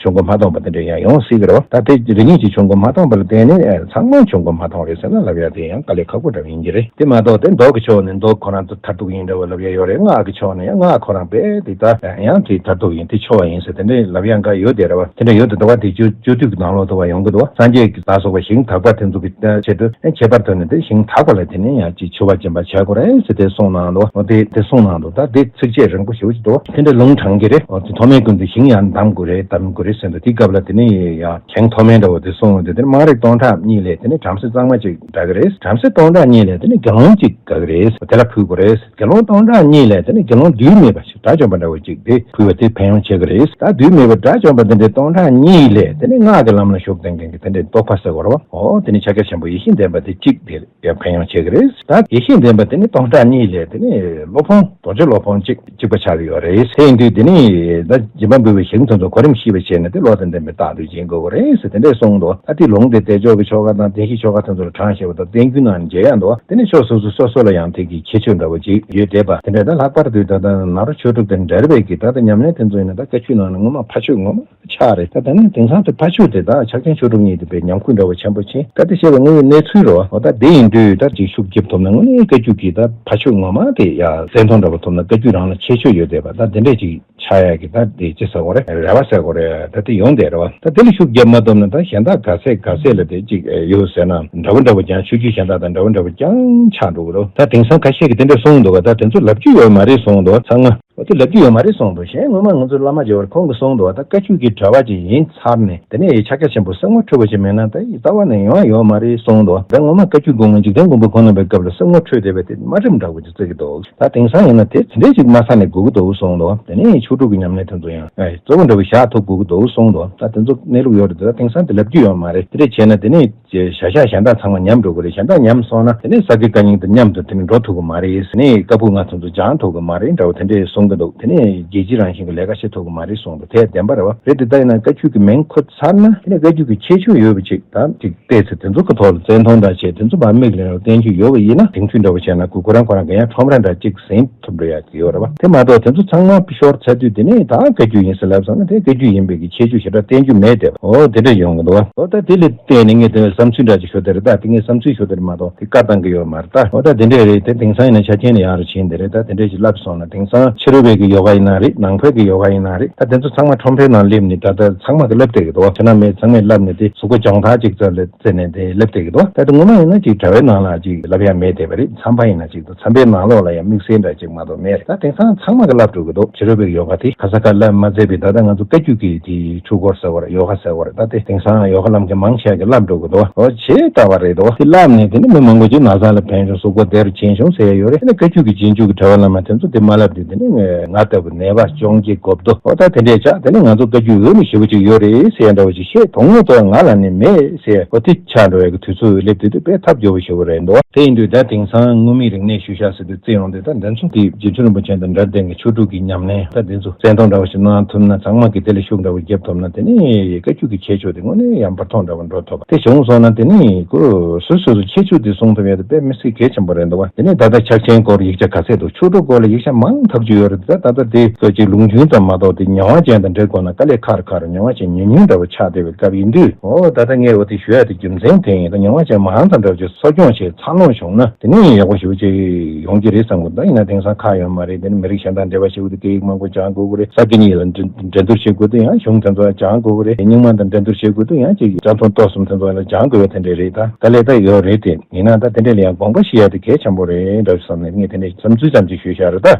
ཆོས་མགོན་མ་ཐོགས་པ་དེ་འདྲ་ཡང་ཡོང་སྲིད་ཀྱི་རེད་བ། ད་དེ་རེ་གཉིས་ཀྱི་ཆོས་མགོན་མ་ཐོགས་པ་ལ་བརྟེན་ནས་ཚང་མ་ཆོས་མགོན་མ་ཐོགས་རེད་ཟེར་ན་ལབ་ཡ་དེ་ཡང་དཀའ་ལས་ཁག་པོ་འདྲ་བོ་ཡིན་གྱི་རེད། དེ་མ་གཏོགས་དེ་མདོ་གི་ཕྱོགས་ནས་མདོ་ཁོ་རང་ཚོ་མཐར་ཐུག་ཡིན་འདྲ་བོ་ལབ་ཡ་ཡོད་རེད། སྔགས་ཀྱི་ཕྱོགས་ནས་ཡང་སྔགས་ཁོ་རང་དཔེ་དེ་ད་ཡང་དེ་མཐར་ཐུག་ཡིན། དེ་ཆོས་ཡིན་ཟེར་དེ་འདྲའི་ལབ་ཡ་འགའ་ཡོད་དེ་རེད་བ། དེ་འདྲ་ཡོད་དེ་འདུག་བ། དེ་སྤྱོད་སྤྱོད་བསྡུས་ཀྱི་ནང་ལོགས་འདུག་བ་ཡོང་གི་འདུག་བ། སངས་རྒྱས་ཀྱི་ལ་སོགས་པ་ཞིང་དག་པ་དེ་ཚོ་གི་ཆེད་དུ་ཁྱད་པར་དུ་ནི་དེ་ཞིང་དག་པ་ལ་དེ་ནས་ཡང་ཅིག་མཆོད་པ་སྦྱིན་པ་བྱ་དགོས་རེད་ཟེར་དེ་གསུངས་གནང་འདུག་བ། དེ་དེ་གསུངས་གནང་འདུག་ད་དེ་ཚིགས་བཅད་རིང་པོ་ཞེ་པོ་ཅིག་འདུག་བ། དེ་འདྲ་ལུང་དྲངས་ཀྱི་རེད། འོ་དེ་ཐོགས་མེད་ཀུན་ཏུ་ཞིང་ཡང་འདམ་དགོས་རེད། འདམ་དགོས་རེད་ཟེར་འདུག་དེ་སྐབས་ལ་དེ་ནས་ཡང་གྱང་ མཐོ་དམན་འདྲ་བོ་དེ་གསུངས་ཡོང་དུས་དེ་ནི་དམངས་རིགས་སྟོང་ཕྲག་གཉིས་ལས་དེ་ནི་བྲམ་ཟེ་གཙང་མ་གཅིག་དགའ་གི་རེད། བྲམ་ཟེ་སྟོང་ཕྲག་གཉིས་ལས་དེ་ནི་དགེ་སློང་གཅིག་དགའ་གི་རེད། དེ་ལ་ཕུལ་དགོས་རེད། དགེ་སློང་སྟོང་ཕྲག་གཉིས་ལས་དེ་ནི་དགེ་སློང་རྡུལ་མེད་པ་ཞིག་དགྲ་བཅོམ་པ་འདྲ་བོ་གཅིག་དེ་ཕུལ་བ་དེ་ཕན་ཡོན་ཆེ་གི་རེད། ད་རྡུལ་མེད་པ་དགྲ་བཅོམ་པ་དེ་འདྲའི་སྟོང་ཕྲག་གཉིས་ལས་དེ་ནི་སྔགས་ཀྱི་ལམ་ལ་ཞུགས་ལྡན་མཁན་གྱི་དེ་འདྲའི་རྟོགས་པ་ཟེར་དགོས་རེད་བ། འོ་དེ་ནི་ཕྱག་རྒྱ་ཆེན་པོ་ཡིད་བཞིན་ལྡན་པ་དེ་གཅིག་དེ་ཡང་ཕན་ཡོན་ཆེ་གི་རེད། ད་ཡིད་བཞིན་ལྡན་པ་དེ་ནི་སྟོང་ཕྲག་གཉིས་ལས་དེ་ནི་སློབ་དཔོན་རྡོ་རྗེ་སློབ་དཔོན་གཅིག་གཅིག་པ་ཆགས་ཀྱི་ཡོད་རེད། དེ་ཡིན་དུས་དེ་ནི་ད་སྦྱིན་པ་འབུལ་བའི་ཞིང་དེ་ཚོ་གོ་རིམ་ཤེས་པ་བྱས་ནས་དེ་ལོག་ཏན་ཏན་པའི་རྟགས་དུས་སྦྱིན་དགོས་ཀྱི་རེད་ཟེར་དེ་འདྲས་གསུངས་འདུག་ད་དེ་ལུང་དེ་བདེ་མཆོག་གི་ཆོ་ག་དང་བདེན་བཞིའི་ཆོ་ག་དེ་ཚོ་ལ་དྲངས་བཞག་པ་དང་བསྟན་འགྱུར་ནང་ནས་མཇལ་ཡག་འདུག་དེ་ནི་ཕྱོགས་སོ་སོ་སོ་སོ་ལ་ཡང་དེ་གི་ཁྱད་ཆོས་འདྲ་བོ་ཅིག་ཡོད་བསྡད་པ་དེ་འདྲས། ད་ལྷག་པར་དུ་ད་ལྟ་ནཱ་རོ་ཆོས་དྲུག་དང་འབྲེལ་བའི་གི་ད་ལྟ་ཉམས་ལེན་དེ་ཚོ་ཡིན་ན་ད་བཀའ་བརྒྱུད་ནང་ནས་སྔོན་མ་ཕ་ཆོས་ངོ་མ་ཆགས་རེད། ད་དེ་ནི་དེང་སང་དེ་ཕ་ཆོས་དེ་དང་ཕྱག་ཆེན་ཆོས་དྲུག་གཉིས་དེ་དཔེ་ཉམས་རྒུད་འདྲ་བོ་ཆེན་པོ་ཕྱིན། ད་དེ་བཤད་པའི་དངོས་ཡོད་གནས་ཚུལ་རེད་བ། འོ་ད་དེ་ཡིན་དུས་ད་ཅིག་ཤུགས་རྒྱབ་ཐུབ་ན་དངོས་གནས་བཀའ་བརྒྱུད་ཀྱི་ད་ཕ་ཆོས་ངོ་མ་དེ་ཡ་བཙན་ཐོང་འདྲ་བོ་ཐུབ་ན་བཀའ་བརྒྱུད་རང་ལ་ཁྱད་ཆོས་ཡོད་བསྡད་པ་ད་དེ་འདྲས་ཅིག་ཆགས་ཡག་གི་ད་དེ་ཅི་ཟེར་དགོས་རེད། རེ་བ་ཟེར་དགོས་རེད། ད་དེ་ཡོང་བསྡད་རེད་བ། ད་དེ་ལ་ཤུགས་རྒྱབ་མ་ཐུབ་ན་ད་གཞན་དག་ག་ཚད་ག་ཚད་ལ་དེ་ཅིག་ཡོད་ཟེར་ན་འདྲ་བོ་འདྲ་བོ་ཀྱང་ཆོས་བརྒྱུད་གཞན་དག་དང་འདྲ་བོ་འདྲ་བོ་ཀྱང་ཆགས་འགྲོ་གི་རེད། ད་དེང་སང་ཁ་ཤས་ཀྱིས་དེ་འདྲས་གསུངས་འདུག་ག་ད་དེ་ཚོ་ལབ་རྒྱུ་ཡོད་མ་རེད་གསུངས་འདུག་ཚང་མ། འོ་དེ་ལབ་རྒྱུ་ཡོད་མ་རེད་གསུངས་འདུག་གཞན་ངོ་མ་ང་ཚོའི་བླ་མ་མཇལ་བར་ཁོང་གིས་གསུངས་འདུག་ད་བཀའ་བརྒྱུད་ཀྱི་གྲྭ་པ་ཅིག་ཡིན་ཚར་ནས་དེ་ནས་ཕྱག་རྒྱ་ཆེན་པོ་སེམས་ངོ་འཕྲོད་པ་ཞིག་མེད་ན་ད་ཡི་རྩ་བ་ནས་ཡོང་ཡ་ཡོད་མ་རེད་གསུངས་འདུག་ད་ངོ་མ་བཀའ་བརྒྱུད་སྐུ་ངོ་འཇིག་རྟེན་མགོན་པོ་ཁོང་རྣམ་པའི་སྐབས་ལ་སེམས་ངོ་འཕྲོད་བསྡད་པ་དེ་མ་འགྲིག་འདྲ་བོ་ཅིག་བརྩི་གི་འདུག་ད་དེང་སང་ཡིན་ན་དེ་དེ་འདྲས་ཅིག་མ་ཚར་ནས་དགོས་ཀྱི་འདུག་གསུངས་འདུག་དེ་ནས་ཆོས་དྲུག་གི་ཉམས་ལེན་དེ་ཚོ་ཡང་གཙོ་བོ་འདྲ་བོ་བཞག་ཐུབ་དགོས་ཀྱི་འདུག་གསུངས་འདུག་ད་དེ་ཚོ་གནས་ལུགས་ཡོད་རེད། ད་དེང་སང་དེ་ལབ་རྒྱུ་ཡོད་མ་རེད། དེ་འདྲས་བྱས་ན་དེ་ནས་ཀྱི་བྱ་གཞག་གཞན་དག་ཚང་མ་ཉམས་འགྲོ་གི་རེད། གཞན་དག་ཉམས་སོང་ན་དེ་ནས་ས་དགེ་བཀའ་རྙིང་དང་མཉམ་དུ་དེ་ནས་འགྲོ་ཐུབ་ཀྱི་མ་རེད། དེ་ནས་བཀའ་པོད་ལྔ་ཚོ་ཚོ་སྦྱང་ཐུབ་ཀྱི་མ་རེད་འདྲ་བོ་དེ་འདྲས་གསུང་གི་འདུག་དེ་ནས་རྒྱལ་སྤྱིའི་རང་བཞིན་གྱི་ལས་ཀ་བྱེད་ཐུབ་ཀྱི་མ་རེད་གསུངས་འདུག་དེ་བདེན་པ་རེད་བ། རེད་དེ་ལྟ་ཡིན་ན་བཀའ་བརྒྱུད་ཀྱི་མིང་འཁོད་ཚར་ན་དེ་ནས་བཀའ་བརྒྱུད་ཀྱི་ཁྱད་ཆོས་ཡོད་པ་ཅིག་ད་ཅིག་བལྟས་ཚེ་དེ་ཚོ་གི་ཐོག་ལ་བཙན་མཐོང་འདྲ་བྱས་དེ་ཚོ་བར་མིག་ལེན་རོགས་བསྟན་རྒྱུ་ཡོད་པ་ཡིན་ན་དེང་དུས་འདྲ་བོ་བྱས་ན་ཁོ་ཁོ་རང་ཁོ་རང་གི་ཡང་ཁྲོམ་ར་འདྲ་ཅིག་ཟིན་ཐུབ་འགྲོ་ཡ་ཡོད་རེད་བ། དེ་མ་གཏོགས་དེ་ཚོ་ཚང་མ་ཤོར་ཚར་དུས་དེ་ནས་ད་བཀའ་བརྒྱུད་ཡིན་ཟེར་ལབ་སོང་ན་དེ་བཀའ་བརྒྱུད་ཡིན་པའི་གི་ཁྱད་ཆོས་ཞེ་དྲག་བསྟན་རྒྱུ་མེད་དེ། འོ་དེ་འདྲ་ཡོང་གི་འདུག་བ། འོ་ད་དེ་ལ་བརྟེན་ནས་ངས་དེ་བསམ་ཚུལ་འདྲ་ཅིག་ཞུ་དེ་རེད། ད་དེ་ངས་བསམ་ཚུལ་ཞུ་དེ་རེད་མ་གཏོགས་དེ་བཀའ་བཏང་གི་ཡོད་མ་རེད། ད་འོ་ད་དེ་འདྲས་རེད། དེ་དེང་སང་ཡིན་ན་ཆ་རྐྱེན་ལ་ཡང་རེ་བྱིན་དེ་རེད། ད་དེ་འདྲས་ཅིག་ལབ་སོང་ན་དེང་སང་ཕྱི་རོལ་པའི་གི་ཡོ་ག་ཡིན་ན་རེད། ནང་པའི་གི་ཡོ་ག་ཡིན་ན་རེད། ད་དེ་ཚོ་ཚང་མ་ཁྲོམ་རའི་ནང་སླེབས་ནས་ད་ལྟ་ཚང་མ་གི་ལབ་བསྡད་གི་འདུག་བ། ཁྱོད་ན་མེད་ཚང་མས་ལབ་ནས་དེ་གཟུགས་པོ་སྦྱོང་ཐག་ཅིག་ཙམ་ལས། བརྩིས་ནས་དེ་སླེབས་བསྡད་ཀྱི་འདུག་ད་དེ་ངོ་མ་ཡིན་ན་ཅིག་གྲྭ་པའི་ནང་ལ་ཅིག་ལབ་ཡ་མེད་བསྡད་པ་རེད། མཚམས་པ་ཡིན་ན་ཅིག་ཏུ་མཚམས་པའི་ནང་ལོགས་ལ་ཡང་དམིགས་བསལ་འདྲ་ཅིག་མ་གཏོགས་མེད་རེད། ད་དེང་སང་ཚང་མ་གི་ལབ་འགྲོ་གི་འདུག་ཕྱི་རོལ་པའི་ཡོ་ག་དེ་ག་ས་ག་ལབ་མ་ཚད་པའི་ད་ལྟ་ང་ཚོ་བཀའ་བརྒྱུད་ཀྱི་དེ་འཁྲུལ་འཁོར་ཟེར་བ་རེད། ཡོ་ག་ཟེར་བ་རེད། ད་དེ་དེང་སང་ཡོ་ག་ལམ་གྱི་མང་ཆེ་གི་ལབ་འགྲོ་གི་འདུག་འོ་བྱས་ལྟ་བ་རེད་འདུག་དེ་ལབ་ནས་དེ་ནི་མི་མང་པོ་ཅིག་ན་ཚ་ལ་ཕན་ཞིང་གཟུགས་པོ་བདེ་རུ་ཕྱིན་ཞིང་ཟེར་ཡ་ཡོད་རེད། དེ་ནི་བཀའ་བརྒྱུད་ཀྱི་རྗེས་འཇུག་གི་གྲྭ་པ་བླ་མ་དེ་ཚོ་དེ་མ་ལབ་དུས་དེ་ནི་ང་ལྟ་བུ་ནད་པ་གཅོང་སྐྱེས་གོབ་རྡོ་འོ་ད་དེ་འདྲས་ཆགས། དེ་ནི་ང་ཚོ་བཀའ་བརྒྱུད་འོས་མི་ཞེ་པོ་ཅིག་ཡོད་རེད་ཟེར་ཡ་འདྲ་བོ་ཅིག་བཤད་དོན་དངོས་ཐོག་ང་ལ་ནི་མེད་ཟེར། འོ་དེ་ཆགས་འགྲོ་བའི་གི་དུས་ཚོད་སླེབས་དུས་དེ་དཔེ་ཐབས་སྐྱོ་བོ་ཞེ་པོ་རེད་འདུག་དེ་ཡིན་དུས་ད་དེང་སང་དངོས་མེད་རིག་གནས་ཞུ་བཞག་ཟེར་དུས་བརྩི་ཡོང་དུས་ད་འདི་ཚོ་དེ་རྗེ་བཙུན་རིན་པོ་ཆེ་དང་འདྲ་ལྡན་གྱི་ཆོས་དྲུག་གི་ཉམས་ལེན་ད་འདི་ཚོ་བཙན་ཐོང་འདྲ་བོ་ཞིག་གནང་ཐུབ་ན། ཚང་མ་གིས་དེ་ལ་ཤུགས་འདྲ་བོ་རྒྱབ་ཐུབ་ན། དེ་ནི་བཀའ་བརྒྱུད་ཀྱི་ཁྱད་ཆོས་དེ་དངོས་གནས་ཡང་བར་སྟོང་འདྲ་བོ་འགྲོ་ཐུབ་པ་དེ་བྱུང་སོང་ན། དེ་ནི་ཁོ་སོ་སོ་སོ་ཁྱད་ཆོས་དེ་སྲུང་ཐུབ་ཡ་དེ་དཔེ་མི་སྲིད་གལ་ཆེན་པོ་རེད་འདུག་བ། དེ་ནས་ད་ལྟ་ཕྱག་ཆེན་སྐོར་ཡིག་ཆ་ག་ཚད་འདུག་ཆོས་དྲུག་སྐོར་ལ་ཡིག་ཆ་མང་ཐག་ཆོད་ཡོད་རེད། ད་ད་ལྟ་དེ་ཚོ་ཅིག་ལུང་རྒྱུན་ཙམ་མ་གཏོགས་དེ་མྱོང་བ་ཅན་དང་འབྲེལ་དགོས་ན་དཀའ་ལས་ཁག་རེད། ཁག་རེད། མྱོང་བ་ཅན་ཉུང་ཉུང་འདྲ་བོ་ཆགས་བསྡད་པའི་སྐབས་ཡིན་དུས། འོ་ད་ལྟ་ངས་འོ་དེ་ཞུ་ཡ་དེ་རྒྱུ་མཚན་དེ་ཡིན། ད་མྱོང་བ་ཅན་མང་ཙམ་འདྲ་བོ་ཅིག་གསོ་སྐྱོང་བྱས་འཚར་ལོངས་བྱུང་ན་དེ་ནས་ཡག་པོ་ཞེ་པོ་ཅིག་ཡོང་གི་རེད་བསམ་གི་འདུག་ད་ཡིན་ན་དེང་སང་ཁག་ཡོད་མ་རེད། དེ་ནི་མི་རིགས་གཞན་དང་འབྲེལ་བ་བྱེད་དགོས་དུས་སྐད་ཡིག་མང་པོ་སྦྱང་དགོས་ཀྱི་རེད། ས་དགེ་གཉིས་ལ་འགྲན་འགྲན་བསྡུར་བྱེད་དགོས་དུས་ཡང་གཞུང་དེ་ཚོ་སྦྱང་དགོས་ཀྱི་རེད། རྙིང་མ་དང་འགྲན་བསྡུར་བྱེད་དགོས་དུས་ཡང་ཅིག་སྤྱི་མཐུན་ཏོག་གསུམ་དེ་ཚོ་ལ་སྦྱང་དགོས་པ་དེ་འདྲས་རེད། ད་དཀའ་ལས་ད་ཡོད་རེད་དེ། ཡིན་ན་ད་དེ་འདྲས་ལ་ཡང་དགོངས་པ་བཞེས་ཡ་དེ་གལ་ཆེན་པོ་རེད་འདྲ་བསམ་ནས་ངས་དེ་འདྲས་བསམ་ཚུལ་ཙམ་ཅིག་ཞུས་བཞག་རེད་ད།